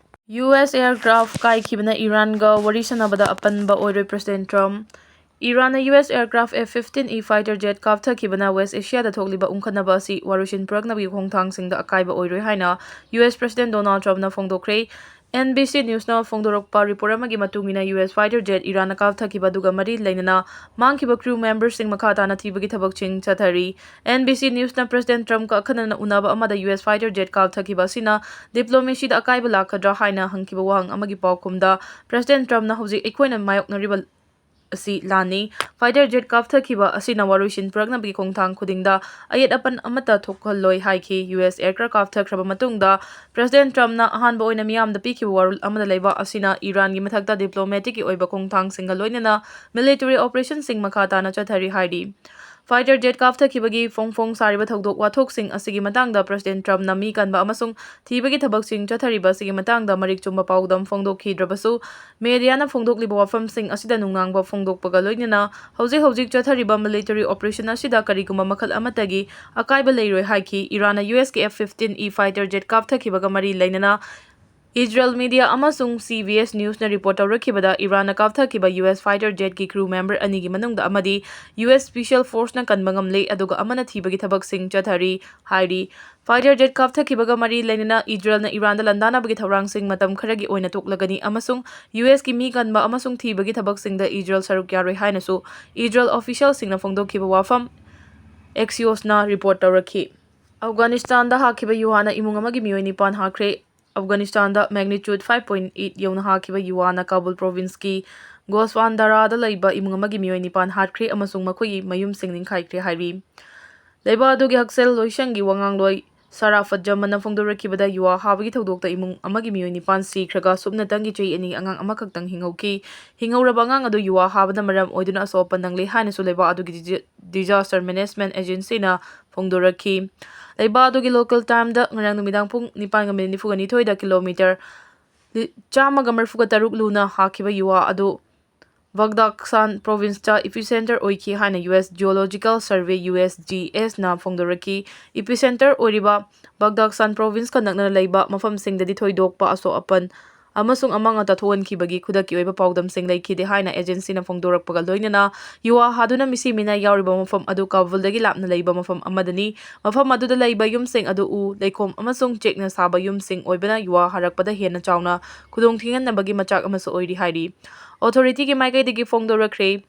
U S aircraft ꯀꯥꯏꯈꯤꯕꯅ ꯏꯔꯥꯟꯒ ꯋꯥꯔꯤ ꯁꯥꯟꯅꯕꯗ ꯑꯄꯟꯕ ꯑꯣꯏꯔꯣꯏ꯫ President Trump꯫ ꯏꯔꯥꯟꯅ U S aircraft F fifteen E fighter jet ꯀꯥꯞꯊꯈꯤꯕꯅ West Asiaꯗ ꯊꯣꯛꯂꯤꯕ ꯎꯪꯈꯠꯅꯕ ꯑꯁꯤ ꯋꯥꯔꯣꯏꯁꯤꯟ ꯄꯨꯔꯛꯅꯕꯒꯤ ꯈꯣꯡꯊꯥꯡꯁꯤꯡꯗ ꯑꯀꯥꯏꯕ ꯑꯣꯏꯔꯣꯏ ꯍꯥꯏꯅ U S President Donald Trumpꯅ ꯐꯣꯡꯗꯣꯛꯈ꯭ꯔꯦ꯫ N B C Newsꯅ ꯐꯣꯡꯗꯣꯔꯛꯄ report ꯑꯃꯒꯤ ꯃꯇꯨꯡ ꯏꯟꯅ, U S fighter jet ꯏꯔꯥꯟꯅ ꯀꯥꯞꯊꯈꯤꯕ ꯑꯗꯨꯒ ꯃꯔꯤ ꯂꯩꯅꯅ ꯃꯥꯡꯈꯤꯕ crew memberꯁꯤꯡ ꯃꯈꯥ ꯇꯥꯅ ꯊꯤꯕꯒꯤ ꯊꯕꯛꯁꯤꯡ ꯆꯠꯊꯔꯤ꯫ N B C Newsꯅ President Trumpꯀ ꯑꯈꯟꯅꯅ ꯎꯅꯕ ꯑꯃꯗ U S fighter jet ꯀꯥꯞꯊꯈꯤꯕ ꯑꯁꯤꯅ diplomacyꯗ ꯑꯀꯥꯏꯕ ꯂꯥꯛꯀꯗ꯭ꯔꯥ ꯍꯥꯏꯅ ꯍꯪꯈꯤꯕ ꯋꯥꯍꯪ ꯑꯃꯒꯤ ꯄꯥꯎꯈꯨꯝꯗ, President Trumpꯅ ꯍꯧꯖꯤꯛ ꯑꯩꯈꯣꯏꯅ ꯃꯥꯌꯣꯛꯅꯔꯤꯕ ꯑꯁꯤ ꯂꯥꯟꯅꯤ꯫ Fighter jet ꯀꯥꯞꯊꯈꯤꯕ ꯑꯁꯤꯅ ꯋꯥꯔꯣꯏꯁꯤꯟ ꯄꯨꯔꯛꯅꯕꯒꯤ ꯈꯣꯡꯊꯥꯡ ꯈꯨꯗꯤꯡꯗ ꯑꯌꯦꯠ ꯑꯄꯟ ꯑꯃꯠꯇ ꯊꯣꯛꯍꯜꯂꯣꯏ ꯍꯥꯏꯈꯤ꯫ U S aircraft ꯀꯥꯞꯊꯈ꯭ꯔꯕ ꯃꯇꯨꯡꯗ President Trumpꯅ ꯑꯍꯥꯟꯕ ꯑꯣꯏꯅ ꯃꯤꯌꯥꯝꯗ ꯄꯤꯈꯤꯕ ꯋꯥꯔꯣꯜ ꯑꯃꯗ ꯂꯩꯕꯥꯛ ꯑꯁꯤꯅ ꯏꯔꯥꯟꯒꯤ ꯃꯊꯛꯇ diplomaticꯀꯤ ꯑꯣꯏꯕ ꯈꯣꯡꯊꯥꯡꯁꯤꯡꯒ ꯂꯣꯏꯅꯅ military operationꯁꯤꯡ ꯃꯈꯥ ꯇꯥꯅ ꯆꯠꯊꯔꯤ ꯍꯥꯏꯔꯤ꯫ Fighter jet ꯀꯥꯞꯊꯈꯤꯕꯒꯤ ꯐꯣꯡ ꯐꯣꯡ ꯁꯥꯔꯤꯕ ꯊꯧꯗꯣꯛ ꯋꯥꯊꯣꯛꯁꯤꯡ ꯑꯁꯤꯒꯤ ꯃꯇꯥꯡꯗ President Trumpꯅ ꯃꯤ ꯀꯟꯕ ꯑꯃꯁꯨꯡ ꯊꯤꯕꯒꯤ ꯊꯕꯛꯁꯤꯡ ꯆꯠꯊꯔꯤꯕ ꯑꯁꯤꯒꯤ ꯃꯇꯥꯡꯗ ꯃꯔꯤꯛ ꯆꯨꯝꯕ ꯄꯥꯎꯗꯝ ꯐꯣꯡꯗꯣꯛꯈꯤꯗ꯭ꯔꯕꯁꯨ, mediaꯅ ꯐꯣꯡꯗꯣꯛꯂꯤꯕ ꯋꯥꯐꯝꯁꯤꯡ ꯑꯁꯤꯗ ꯅꯨꯡꯅꯥꯡꯕ ꯐꯣꯡꯗꯣꯛꯄꯒ ꯂꯣꯏꯅꯅ ꯍꯧꯖꯤꯛ ꯍꯧꯖꯤꯛ ꯆꯠꯊꯔꯤꯕ military operation ꯑꯁꯤꯗ ꯀꯔꯤꯒꯨꯝꯕ ꯃꯈꯜ ꯑꯃꯠꯇꯒꯤ ꯑꯀꯥꯏꯕ ꯂꯩꯔꯣꯏ ꯍꯥꯏꯈꯤ꯫ ꯏꯔꯥꯟꯅ U S ꯀꯤ F fifteen E fighter jet ꯀꯥꯞꯊꯈꯤꯕꯒ ꯃꯔꯤ ꯂꯩꯅꯅ Israel media ꯑꯃꯁꯨꯡ C B S Newsꯅ report ꯇꯧꯔꯛꯈꯤꯕꯗ, ꯏꯔꯥꯟꯅ ꯀꯥꯞꯊꯈꯤꯕ U S fighter jetꯀꯤ crew member ꯑꯅꯤꯒꯤ ꯃꯅꯨꯡꯗ ꯑꯃꯗꯤ U S Special Forceꯅ ꯀꯟꯕ ꯉꯝꯂꯦ, ꯑꯗꯨꯒ ꯑꯃꯅ ꯊꯤꯕꯒꯤ ꯊꯕꯛꯁꯤꯡ ꯆꯠꯊꯔꯤ ꯍꯥꯏꯔꯤ꯫ Fighter jet ꯀꯥꯞꯊꯈꯤꯕꯒ ꯃꯔꯤ ꯂꯩꯅꯅ ꯏꯖꯔꯦꯜꯅ ꯏꯔꯥꯟꯗ ꯂꯥꯟꯗꯥꯅꯕꯒꯤ ꯊꯧꯔꯥꯡꯁꯤꯡ ꯃꯇꯝ ꯈꯔꯒꯤ ꯑꯣꯏꯅ ꯇꯣꯛꯂꯒꯅꯤ ꯑꯃꯁꯨꯡ U S ꯀꯤ ꯃꯤ ꯀꯟꯕ ꯑꯃꯁꯨꯡ ꯊꯤꯕꯒꯤ ꯊꯕꯛꯁꯤꯡꯗ ꯏꯖꯔꯦꯜ ꯁꯔꯨꯛ ꯌꯥꯔꯣꯏ ꯍꯥꯏꯅꯁꯨ ꯏꯖꯔꯦꯜ officialꯁꯤꯡꯅ ꯐꯣꯡꯗꯣꯛꯈꯤꯕ ꯋꯥꯐꯝ Axiosꯅ report ꯇꯧꯔꯛꯈꯤ꯫ ꯑꯐꯒꯥꯅꯤꯁꯇꯥꯟꯗ ꯍꯥꯈꯤꯕ ꯌꯨꯍꯥꯅ ꯏꯃꯨꯡ ꯑꯃꯒꯤ ꯃꯤꯑꯣꯏ ꯅꯤꯄꯥꯟ ꯍꯥꯠꯈ꯭ꯔꯦ꯫ ꯑꯐꯒꯥꯅꯤꯁꯇꯥꯟꯗ magnitude five point eight ꯌꯧꯅ ꯍꯥꯈꯤꯕ ꯌꯨꯍꯥꯅ ꯀꯥꯕꯨꯜ provinceꯀꯤ ꯒꯣꯁꯋꯥꯟꯗꯥꯔꯥꯗ ꯂꯩꯕ ꯏꯃꯨꯡ ꯑꯃꯒꯤ ꯃꯤꯑꯣꯏ ꯅꯤꯄꯥꯟ ꯍꯥꯠꯈ꯭ꯔꯦ ꯑꯃꯁꯨꯡ ꯃꯈꯣꯏꯒꯤ ꯃꯌꯨꯝꯁꯤꯡ ꯅꯤꯡꯈꯥꯏꯈ꯭ꯔꯦ ꯍꯥꯏꯔꯤ꯫ ꯂꯩꯕꯥꯛ ꯑꯗꯨꯒꯤ ꯍꯛꯁꯦꯜ ꯂꯣꯏꯁꯪꯒꯤ ꯋꯥꯉꯥꯡꯂꯣꯏ ꯁꯥꯔꯥꯐꯠ ꯖꯃꯟꯅ ꯐꯣꯡꯗꯣꯔꯛꯈꯤꯕꯗ, ꯌꯨꯋꯥ ꯍꯥꯕꯒꯤ ꯊꯧꯗꯣꯛꯇ ꯏꯃꯨꯡ ꯑꯃꯒꯤ ꯃꯤꯑꯣꯏ ꯅꯤꯄꯥꯟ ꯁꯤꯈ꯭ꯔꯒ, ꯁꯨꯞꯅꯇꯪꯒꯤ ꯆꯍꯤ ꯑꯅꯤ ꯑꯉꯥꯡ ꯑꯃꯈꯛꯇꯪ ꯍꯤꯡꯍꯧꯈꯤ꯫ ꯍꯤꯡꯍꯧꯔꯕ ꯑꯉꯥꯡ ꯑꯗꯨ ꯌꯨꯋꯥ ꯍꯥꯕꯅ ꯃꯔꯝ ꯑꯣꯏꯗꯨꯅ ꯑꯁꯣꯛ ꯑꯄꯟ ꯅꯪꯂꯦ ꯍꯥꯏꯅꯁꯨ ꯂꯩꯕꯥꯛ ꯑꯗꯨꯒꯤ ꯗꯤꯖ-, Disaster Management Agencyꯅ ꯐꯣꯡꯗꯣꯔꯛꯈꯤ꯫ ꯂꯩꯕꯥꯛ ꯑꯗꯨꯒꯤ local timeꯗ ꯉꯔꯥꯡ ꯅꯨꯃꯤꯗꯥꯡ ꯄꯨꯡ ꯅꯤꯄꯥꯟꯒ ꯃꯤꯅꯤꯠ ꯅꯤꯐꯨꯒ ꯅꯤꯊꯣꯏꯗ kilometre ꯂꯤ-, ꯆꯥꯝꯃꯒ ꯃꯔꯤꯐꯨꯒ ꯇꯔꯨꯛ ꯂꯨꯅ ꯍꯥꯈꯤꯕ ꯌꯨꯋꯥ ꯑꯗꯨ ꯕꯒꯗꯥꯛꯁꯥꯟ provinceꯇ epicenter ꯑꯣꯏꯈꯤ ꯍꯥꯏꯅ U S Geological Survey, USGS ꯅ ꯐꯣꯡꯗꯣꯔꯛꯈꯤ꯫ Epicenter ꯑꯣꯏꯔꯤꯕ ꯕꯒꯗꯥꯛꯁꯥꯟ provinceꯀ ꯅꯛꯅꯅ ꯂꯩꯕ ꯃꯐꯝꯁꯤꯡꯗꯗꯤ ꯊꯣꯏꯗꯣꯛꯄ ꯑꯁꯣꯛ ꯑꯄꯟ ꯑꯃꯁꯨꯡ ꯑꯃꯥꯡ ꯑꯇꯥ ꯊꯣꯛꯍꯟꯈꯤꯕꯒꯤ ꯈꯨꯗꯛꯀꯤ ꯑꯣꯏꯕ ꯄꯥꯎꯗꯝꯁꯤꯡ ꯂꯩꯈꯤꯗꯦ ꯍꯥꯏꯅ agencyꯅ ꯐꯣꯡꯗꯣꯔꯛꯄꯒ ꯂꯣꯏꯅꯅ, ꯌꯨꯋꯥ ꯍꯥꯗꯨꯅ ꯃꯤꯁꯤ ꯃꯤꯅꯥꯏ ꯌꯥꯎꯔꯤꯕ ꯃꯐꯝ ꯑꯗꯨ ꯀꯥꯕꯨꯜꯗꯒꯤ ꯂꯥꯞꯅ ꯂꯩꯕ ꯃꯐꯝ ꯑꯃꯗꯅꯤ꯫ ꯃꯐꯝ ꯑꯗꯨꯗ ꯂꯩꯕ ꯌꯨꯝꯁꯤꯡ ꯑꯗꯨ ꯎ, ꯂꯩꯈꯣꯝ ꯑꯃꯁꯨꯡ ꯆꯦꯛꯅ ꯁꯥꯕ ꯌꯨꯝꯁꯤꯡ ꯑꯣꯏꯕꯅ ꯌꯨꯋꯥ ꯍꯥꯔꯛꯄꯗ ꯍꯦꯟꯅ ꯆꯥꯎꯅ ꯈꯨꯗꯣꯡ ꯊꯤꯍꯟꯅꯕꯒꯤ ꯃꯆꯥꯛ ꯑꯃꯁꯨ ꯑꯣꯏꯔꯤ ꯍꯥꯏꯔꯤ꯫ Authorityꯒꯤ ꯃꯥꯏꯀꯩꯗꯒꯤ ꯐꯣꯡꯗꯣꯔꯛꯈ꯭ꯔꯦ꯫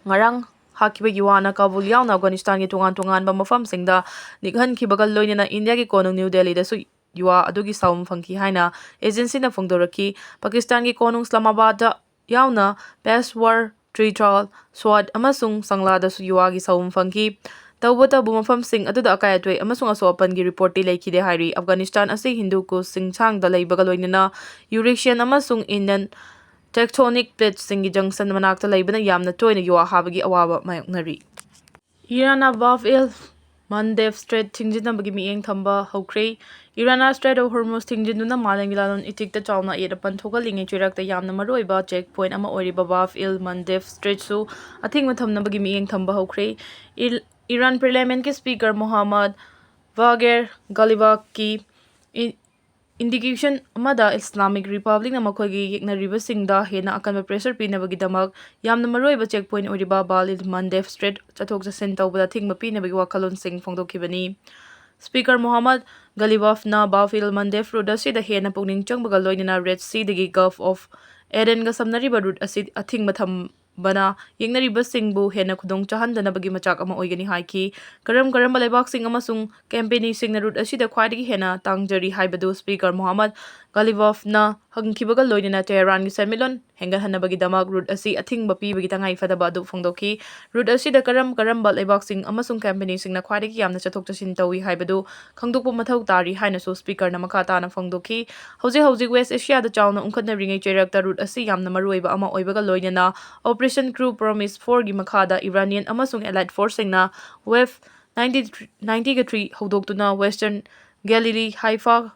ꯉꯔꯥꯡ ꯍꯥꯠꯈꯤꯕ ꯌꯨꯋꯥꯅ ꯀꯥꯕꯨꯜ ꯌꯥꯎꯅ ꯑꯐꯒꯥꯅꯤꯁꯇꯥꯟꯒꯤ ꯇꯣꯉꯥꯟ ꯇꯣꯉꯥꯟꯕ ꯃꯐꯝꯁꯤꯡꯗ ꯅꯤꯛꯍꯟꯈꯤꯕꯒ ꯂꯣꯏꯅꯅ ꯏꯟꯗꯤꯌꯥꯒꯤ ꯀꯣꯅꯨꯡ ꯅ꯭ꯌꯨ ꯗꯦꯜꯂꯤꯗꯁꯨ ꯌꯨꯋꯥ ꯑꯗꯨꯒꯤ ꯁꯥꯐꯨ ꯐꯪꯈꯤ ꯍꯥꯏꯅ agencyꯅ ꯐꯣꯡꯗꯣꯔꯛꯈꯤ꯫ ꯄꯥꯀꯤꯁꯇꯥꯟꯒꯤ ꯀꯣꯅꯨꯡ ꯏꯁꯂꯥꯃꯥꯕꯥꯗ ꯌꯥꯎꯅ ꯄꯦꯁꯋꯥꯔ, ꯇ꯭ꯔꯤꯊꯥꯜ, ꯁ꯭ꯋꯥꯠ ꯑꯃꯁꯨꯡ ꯁꯪꯂꯥꯗꯁꯨ ꯌꯨꯋꯥꯒꯤ ꯁꯥꯐꯨ ꯐꯪꯈꯤ꯫ ꯇꯧꯕꯇꯕꯨ ꯃꯐꯝꯁꯤꯡ ꯑꯗꯨꯗ ꯑꯀꯥꯏ ꯑꯇꯣꯏ ꯑꯃꯁꯨꯡ ꯑꯁꯣꯛ ꯑꯄꯟꯒꯤ ꯔꯤꯄꯣꯔꯠꯇꯤ ꯂꯩꯈꯤꯗꯦ ꯍꯥꯏꯔꯤ꯫ ꯑꯐꯒꯥꯅꯤꯁꯇꯥꯟ ꯑꯁꯤ ꯍꯤꯟꯗꯨ ꯀꯨꯁ ꯆꯤꯡꯁꯥꯡꯗ ꯂꯩꯕꯒ ꯂꯣꯏꯅꯅ Eurasian ꯑꯃꯁꯨꯡ Indian tectonic plateꯁꯤꯡꯒꯤ junction ꯃꯅꯥꯛꯇ ꯂꯩꯕꯅ ꯌꯥꯝꯅ ꯇꯣꯏꯅ ꯌꯨꯋꯥ ꯍꯥꯕꯒꯤ ꯑꯋꯥꯕ ꯃꯥꯌꯣꯛꯅꯔꯤ꯫ ꯏꯔꯥꯟꯅ ꯕꯥꯕ ꯑꯦꯜ ꯃꯟꯗꯦꯕ Strait ꯊꯤꯡꯖꯤꯟꯅꯕꯒꯤ ꯃꯤꯠꯌꯦꯡ ꯊꯝꯕ ꯍꯧꯈ꯭ꯔꯦ꯫ ꯏꯔꯥꯟꯅ Strait of Hormuz ꯊꯤꯡꯖꯤꯟꯗꯨꯅ ꯃꯥꯂꯦꯝꯒꯤ ꯂꯂꯣꯟ ꯏꯇꯤꯛꯇ ꯆꯥꯎꯅ ꯑꯌꯦꯠ ꯑꯄꯟ ꯊꯣꯛꯍꯜꯂꯤꯉꯩ ꯆꯩꯔꯥꯛꯇ ꯌꯥꯝꯅ ꯃꯔꯨꯑꯣꯏꯕ check point ꯑꯃ ꯑꯣꯏꯔꯤꯕ ꯕꯥꯕ ꯑꯦꯜ ꯃꯟꯗꯦꯕ Straitꯁꯨ ꯑꯊꯤꯡꯕ ꯊꯝꯅꯕꯒꯤ ꯃꯤꯠꯌꯦꯡ ꯊꯝꯕ ꯍꯧꯈ꯭ꯔꯦ꯫ ꯏꯔ-, ꯏꯔꯥꯟ parliamentꯀꯤ speaker ꯃꯣꯍꯥꯃꯗ ꯕꯥꯒꯦꯔ ꯒꯥꯂꯤꯕꯥꯐꯀꯤ ꯏ-, inauguration ꯑꯃꯗ Islamic Republicꯅ ꯃꯈꯣꯏꯒꯤ ꯌꯦꯛꯅꯔꯤꯕꯁꯤꯡꯗ ꯍꯦꯟꯅ ꯑꯀꯟꯕ pressure ꯄꯤꯅꯕꯒꯤꯗꯃꯛ ꯌꯥꯝꯅ ꯃꯔꯨꯑꯣꯏꯕ check point ꯑꯣꯏꯔꯤꯕ ꯕꯥꯕ ꯑꯦꯜ ꯃꯟꯗꯦꯕ Strait ꯆꯠꯊꯣꯛ ꯆꯠꯁꯤꯟ ꯇꯧꯕꯗ ꯑꯊꯤꯡꯕ ꯄꯤꯅꯕꯒꯤ ꯋꯥꯈꯜꯂꯣꯟꯁꯤꯡ ꯐꯣꯡꯗꯣꯛꯈꯤꯕꯅꯤ꯫ Speaker ꯃꯣꯍꯥꯃꯗ ꯒꯥꯂꯤꯕꯥꯐꯅ ꯕꯥꯕ ꯑꯦꯜ ꯃꯟꯗꯦꯕ route ꯑꯁꯤꯗ ꯍꯦꯟꯅ ꯄꯨꯛꯅꯤꯡ ꯆꯪꯕꯒ ꯂꯣꯏꯅꯅ Red Seaꯗꯒꯤ Gulf of Adenꯒ ꯁꯝꯅꯔꯤꯕ route ꯑꯁꯤ ꯑꯊꯤꯡꯕ ꯊꯝꯕꯅ ꯌꯦꯛꯅꯔꯤꯕꯁꯤꯡꯕꯨ ꯍꯦꯟꯅ ꯈꯨꯗꯣꯡ ꯆꯥꯍꯟꯗꯅꯕꯒꯤ ꯃꯆꯥꯛ ꯑꯃ ꯑꯣꯏꯒꯅꯤ ꯍꯥꯏꯈꯤ꯫ ꯀꯔꯝ ꯀꯔꯝꯕ ꯂꯩꯕꯥꯛꯁꯤꯡ ꯑꯃꯁꯨꯡ companyꯁꯤꯡꯅ route ꯑꯁꯤꯗ ꯈ꯭ꯋꯥꯏꯗꯒꯤ ꯍꯦꯟꯅ ꯇꯥꯡꯖꯔꯤ ꯍꯥꯏꯕꯗꯨ speaker ꯃꯣꯍꯥꯃꯗ ꯒꯥꯂꯤꯕꯣꯐꯅ ꯍꯪꯈꯤꯕꯒ ꯂꯣꯏꯅꯅ ꯇꯦꯍꯔꯥꯟꯒꯤ ꯁꯦꯟꯃꯤꯠꯂꯣꯟ ꯍꯦꯟꯒꯠꯍꯟꯅꯕꯒꯤꯗꯃꯛ ꯔꯨꯠ ꯑꯁꯤ ꯑꯊꯤꯡꯕ ꯄꯤꯕꯒꯤ ꯇꯉꯥꯏ ꯐꯗꯕ ꯑꯗꯨ ꯐꯣꯡꯗꯣꯛꯈꯤ꯫ ꯔꯨꯠ ꯑꯁꯤꯗ ꯀꯔꯝ ꯀꯔꯝꯕ ꯂꯩꯕꯥꯛꯁꯤꯡ ꯑꯃꯁꯨꯡ ꯀꯝꯄꯦꯅꯤꯁꯤꯡꯅ ꯈ꯭ꯋꯥꯏꯗꯒꯤ ꯌꯥꯝꯅ ꯆꯠꯊꯣꯛ ꯆꯠꯁꯤꯟ ꯇꯧꯏ ꯍꯥꯏꯕꯗꯨ ꯈꯪꯗꯣꯛꯄ ꯃꯊꯧ ꯇꯥꯔꯤ ꯍꯥꯏꯅꯁꯨ ꯁ꯭ꯄꯤꯀꯔꯅ ꯃꯈꯥ ꯇꯥꯅ ꯐꯣꯡꯗꯣꯛꯈꯤ꯫ ꯍꯧꯖꯤꯛ ꯍꯧꯖꯤꯛ ꯋꯦꯁ ꯑꯦꯁꯤꯌꯥꯗ ꯆꯥꯎꯅ ꯎꯪꯈꯠꯅꯔꯤꯉꯩ ꯆꯩꯔꯛꯇ ꯔꯨꯠ ꯑꯁꯤ ꯌꯥꯝꯅ ꯃꯔꯨꯑꯣꯏꯕ ꯑꯃ ꯑꯣꯏꯕꯒ ꯂꯣꯏꯅꯅ Operation True Promise four ꯒꯤ ꯃꯈꯥꯗ ꯏꯔꯥꯅꯤꯌꯟ ꯑꯃꯁꯨꯡ allied force ꯁꯤꯡꯅ Wave ninety three, ninety three ꯍꯧꯗꯣꯛꯇꯨꯅ Western Galilee, Haifa,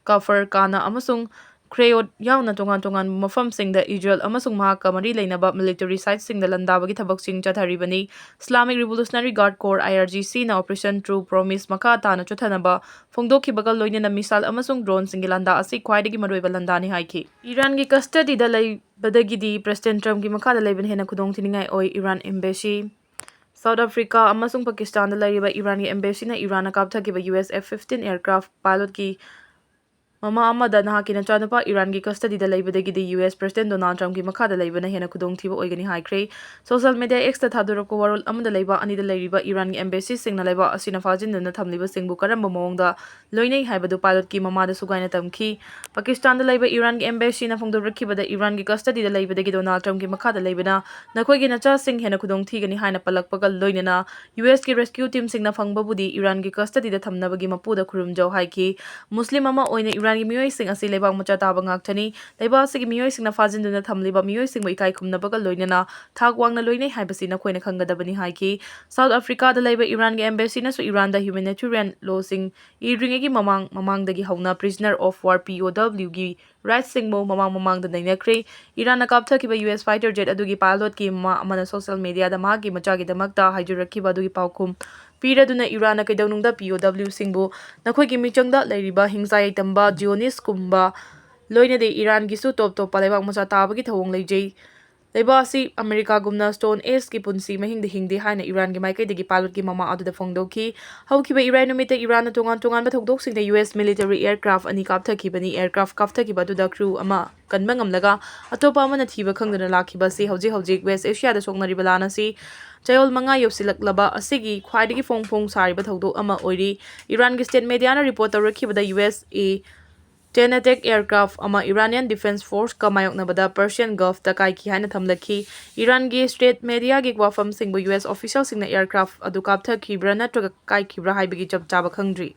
Kafar Kana ꯑꯃꯁꯨꯡ ꯈ꯭ꯔꯦꯌꯣꯠ ꯌꯥꯎꯅ ꯇꯣꯉꯥꯟ ꯇꯣꯉꯥꯟꯕ ꯃꯐꯝꯁꯤꯡꯗ ꯏꯖꯔꯦꯜ ꯑꯃꯁꯨꯡ ꯃꯍꯥꯛꯀ ꯃꯔꯤ ꯂꯩꯅꯕ military site ꯁꯤꯡꯗ ꯂꯥꯟꯗꯥꯕꯒꯤ ꯊꯕꯛꯁꯤꯡ ꯆꯠꯊꯔꯤꯕꯅꯤ꯫ Islamic Revolutionary Guard Corps, I R G C, ꯅ Operation True Promise ꯃꯈꯥ ꯇꯥꯅ ꯆꯠꯊꯅꯕ ꯐꯣꯡꯗꯣꯛꯈꯤꯕꯒ ꯂꯣꯏꯅꯅ missile ꯑꯃꯁꯨꯡ drone ꯁꯤꯡꯒꯤ ꯂꯥꯟꯗꯥ ꯑꯁꯤ ꯈ꯭ꯋꯥꯏꯗꯒꯤ ꯃꯔꯨꯑꯣꯏꯕ ꯂꯥꯟꯗꯥꯅꯤ ꯍꯥꯏꯈꯤ꯫ ꯏꯔꯥꯟꯒꯤ custody ꯗ ꯂꯩꯕꯗꯒꯤꯗꯤ President Trump ꯀꯤ ꯃꯈꯥꯗ ꯂꯩꯕꯅ ꯍꯦꯟꯅ ꯈꯨꯗꯣꯡꯊꯤꯅꯤꯡꯉꯥꯏ ꯑꯣꯏ꯫ Iran Embassy꯫ South Africa ꯑꯃꯁꯨꯡ ꯄꯥꯀꯤꯁꯇꯥꯟꯗ ꯂꯩꯔꯤꯕ ꯏꯔꯥꯟꯒꯤ embassy ꯅ ꯏꯔꯥꯟꯅ ꯀꯥꯞꯊꯈꯤꯕ U S F fifteen aircraft pilot ꯀꯤ ꯃꯃꯥ ꯑꯃꯗ ꯅꯍꯥꯛꯀꯤ ꯅꯆꯥꯅꯨꯄꯥ ꯏꯔꯥꯟꯒꯤ custody ꯗ ꯂꯩꯕꯗꯒꯤꯗꯤ U S President Donald Trump ꯀꯤ ꯃꯈꯥꯗ ꯂꯩꯕꯅ ꯍꯦꯟꯅ ꯈꯨꯗꯣꯡꯊꯤꯕ ꯑꯣꯏꯒꯅꯤ ꯍꯥꯏꯈ꯭ꯔꯦ꯫ Social media X ꯇ ꯊꯥꯗꯣꯔꯛꯄ ꯋꯥꯔꯣꯜ ꯑꯃꯗ ꯂꯩꯕꯥꯛ ꯑꯅꯤꯗ ꯂꯩꯔꯤꯕ ꯏꯔꯥꯟꯒꯤ embassy ꯁꯤꯡꯅ ꯂꯩꯕꯥꯛ ꯑꯁꯤꯅ ꯐꯥꯖꯤꯟꯗꯨꯅ ꯊꯝꯂꯤꯕꯁꯤꯡꯕꯨ ꯀꯔꯝꯕ ꯃꯑꯣꯡꯗ ꯂꯣꯏꯅꯩ ꯍꯥꯏꯕꯗꯨ pilot ꯀꯤ ꯃꯃꯥꯗ ꯁꯨꯒꯥꯏꯅ ꯇꯝꯈꯤ꯫ ꯄꯥꯀꯤꯁꯇꯥꯟꯗ ꯂꯩꯕ ꯏꯔꯥꯟꯒꯤ embassy ꯅ ꯐꯣꯡꯗꯣꯔꯛꯈꯤꯕꯗ ꯏꯔꯥꯟꯒꯤ custody ꯗ ꯂꯩꯕꯗꯒꯤ Donald Trump ꯀꯤ ꯃꯈꯥꯗ ꯂꯩꯕꯅ ꯅꯈꯣꯏꯒꯤ ꯅꯆꯥꯁꯤꯡ ꯍꯦꯟꯅ ꯈꯨꯗꯣꯡ ꯊꯤꯒꯅꯤ ꯍꯥꯏꯅ ꯄꯜꯂꯛꯄꯒ ꯂꯣꯏꯅꯅ U S ꯀꯤ rescue team ꯁꯤꯡꯅ ꯐꯪꯕꯕꯨꯗꯤ ꯏꯔꯥꯟꯒꯤ custody ꯗ ꯊꯝꯅꯕꯒꯤ ꯃꯄꯨꯗ ꯈꯨꯔꯨꯝꯖꯧ ꯍꯥꯏꯈꯤ꯫ ꯃꯨꯁꯂꯤꯝ ꯑꯃ ꯑꯣꯏꯅ ꯏꯔꯥꯟꯒꯤ ꯃꯤꯑꯣꯏꯁꯤꯡ ꯑꯁꯤ ꯂꯩꯕꯥꯛ ꯃꯆꯥ ꯇꯥꯕ ꯉꯥꯛꯇꯅꯤ꯫ ꯂꯩꯕꯥꯛ ꯑꯁꯤꯒꯤ ꯃꯤꯑꯣꯏꯁꯤꯡꯅ ꯐꯥꯖꯤꯟꯗꯨꯅ ꯊꯝꯂꯤꯕ ꯃꯤꯑꯣꯏꯁꯤꯡꯕꯨ ꯏꯀꯥꯏ ꯈꯨꯝꯅꯕꯒ ꯂꯣꯏꯅꯅ ꯊꯥꯛ ꯋꯥꯡꯅ ꯂꯣꯏꯅꯩ ꯍꯥꯏꯕꯁꯤ ꯅꯈꯣꯏꯅ ꯈꯪꯒꯗꯕꯅꯤ ꯍꯥꯏꯈꯤ꯫ South Africa ꯗ ꯂꯩꯕ ꯏꯔꯥꯟꯒꯤ embassy ꯅꯁꯨ ꯏꯔꯥꯟꯗ humanitarian law ꯁꯤꯡ ꯏꯗ꯭ꯔꯤꯉꯩꯒꯤ ꯃꯃꯥꯡ ꯃꯃꯥꯡꯗꯒꯤ ꯍꯧꯅ prisoner of war, P O W, ꯒꯤ rights ꯁꯤꯡꯕꯨ ꯃꯃꯥꯡ ꯃꯃꯥꯡꯗ ꯅꯩꯅꯈ꯭ꯔꯦ꯫ ꯏꯔꯥꯟꯅ ꯀꯥꯞꯊꯈꯤꯕ U S fighter jet ꯑꯗꯨꯒꯤ pilot ꯀꯤ ꯃꯃꯥ ꯑꯃꯅ social media ꯗ ꯃꯍꯥꯛꯀꯤ ꯃꯆꯥꯒꯤꯗꯃꯛꯇ ꯍꯥꯏꯖꯔꯛꯈꯤꯕ ꯑꯗꯨꯒꯤ ꯄꯥꯎꯈꯨꯝ ꯄꯤꯔꯗꯨꯅ ꯏꯔꯥꯟꯅ ꯀꯩꯗꯧꯅꯨꯡꯗ P O W ꯁꯤꯡꯕꯨ ꯅꯈꯣꯏꯒꯤ ꯃꯤꯆꯪꯗ ꯂꯩꯔꯤꯕ ꯍꯤꯡꯁꯥ ꯌꯥꯏꯇꯝꯕ Zionist ꯀꯨꯝꯕ ꯂꯣꯏꯅꯗꯦ, ꯏꯔꯥꯟꯒꯤꯁꯨ ꯇꯣꯞ ꯇꯣꯞꯄ ꯂꯩꯕꯥꯛ ꯃꯆꯥ ꯇꯥꯕꯒꯤ ꯊꯧꯑꯣꯡ ꯂꯩꯖꯩ꯫ ꯂꯩꯕꯥꯛ ꯑꯁꯤ ꯑꯃꯦꯔꯤꯀꯥꯒꯨꯝꯅ Stone Age ꯀꯤ ꯄꯨꯟꯁꯤ ꯃꯍꯤꯡꯗ ꯍꯤꯡꯗꯦ ꯍꯥꯏꯅ ꯏꯔꯥꯟꯒꯤ ꯃꯥꯏꯀꯩꯗꯒꯤ pilot ꯀꯤ ꯃꯃꯥ ꯑꯗꯨꯗ ꯐꯣꯡꯗꯣꯛꯈꯤ꯫ ꯍꯧꯈꯤꯕ ꯏꯔꯥꯏ ꯅꯨꯃꯤꯠꯇ ꯏꯔꯥꯟꯅ ꯇꯣꯉꯥꯟ ꯇꯣꯉꯥꯟꯕ ꯊꯧꯗꯣꯛꯁꯤꯡꯗ U S military aircraft ꯑꯅꯤ ꯀꯥꯞꯊꯈꯤꯕꯅꯤ꯫ Aircraft ꯀꯥꯞꯊꯈꯤꯕ ꯑꯗꯨꯗ crew ꯑꯃ ꯀꯟꯕ ꯉꯝꯂꯒ ꯑꯇꯣꯞꯄ ꯑꯃꯅ ꯊꯤꯕ ꯈꯪꯗꯅ ꯂꯥꯛꯈꯤꯕ ꯑꯁꯤ ꯍꯧꯖꯤꯛ ꯍꯧꯖꯤꯛ West Asia ꯗ ꯁꯣꯛꯅꯔꯤꯕ ꯂꯥꯟ ꯑꯁꯤ ꯆꯌꯣꯜ ꯃꯉꯥ ꯌꯧꯁꯤꯜꯂꯛꯂꯕ ꯑꯁꯤꯒꯤ ꯈ꯭ꯋꯥꯏꯗꯒꯤ ꯐꯣꯡ ꯐꯣꯡ ꯁꯥꯔꯤꯕ ꯊꯧꯗꯣꯛ ꯑꯃ ꯑꯣꯏꯔꯤ꯫ ꯏꯔꯥꯟꯒꯤ state media ꯅ report ꯇꯧꯔꯛꯈꯤꯕꯗ U S A Ten attack aircraft ꯑꯃ Iranian Defense Force ꯀ ꯃꯥꯌꯣꯛꯅꯕꯗ Persian Gulf ꯇ ꯀꯥꯏꯈꯤ ꯍꯥꯏꯅ ꯊꯝꯂꯛꯈꯤ꯫ ꯏꯔꯥꯟꯒꯤ state media ꯒꯤ ꯋꯥꯐꯝꯁꯤꯡꯕꯨ U S official ꯁꯤꯡꯅ aircraft ꯑꯗꯨ ꯀꯥꯞꯊꯈꯤꯕ꯭ꯔꯥ ꯅꯠꯇ꯭ꯔꯒ ꯀꯥꯏꯈꯤꯕ꯭ꯔꯥ ꯍꯥꯏꯕꯒꯤ ꯆꯞ ꯆꯥꯕ ꯈꯪꯗ꯭ꯔꯤ꯫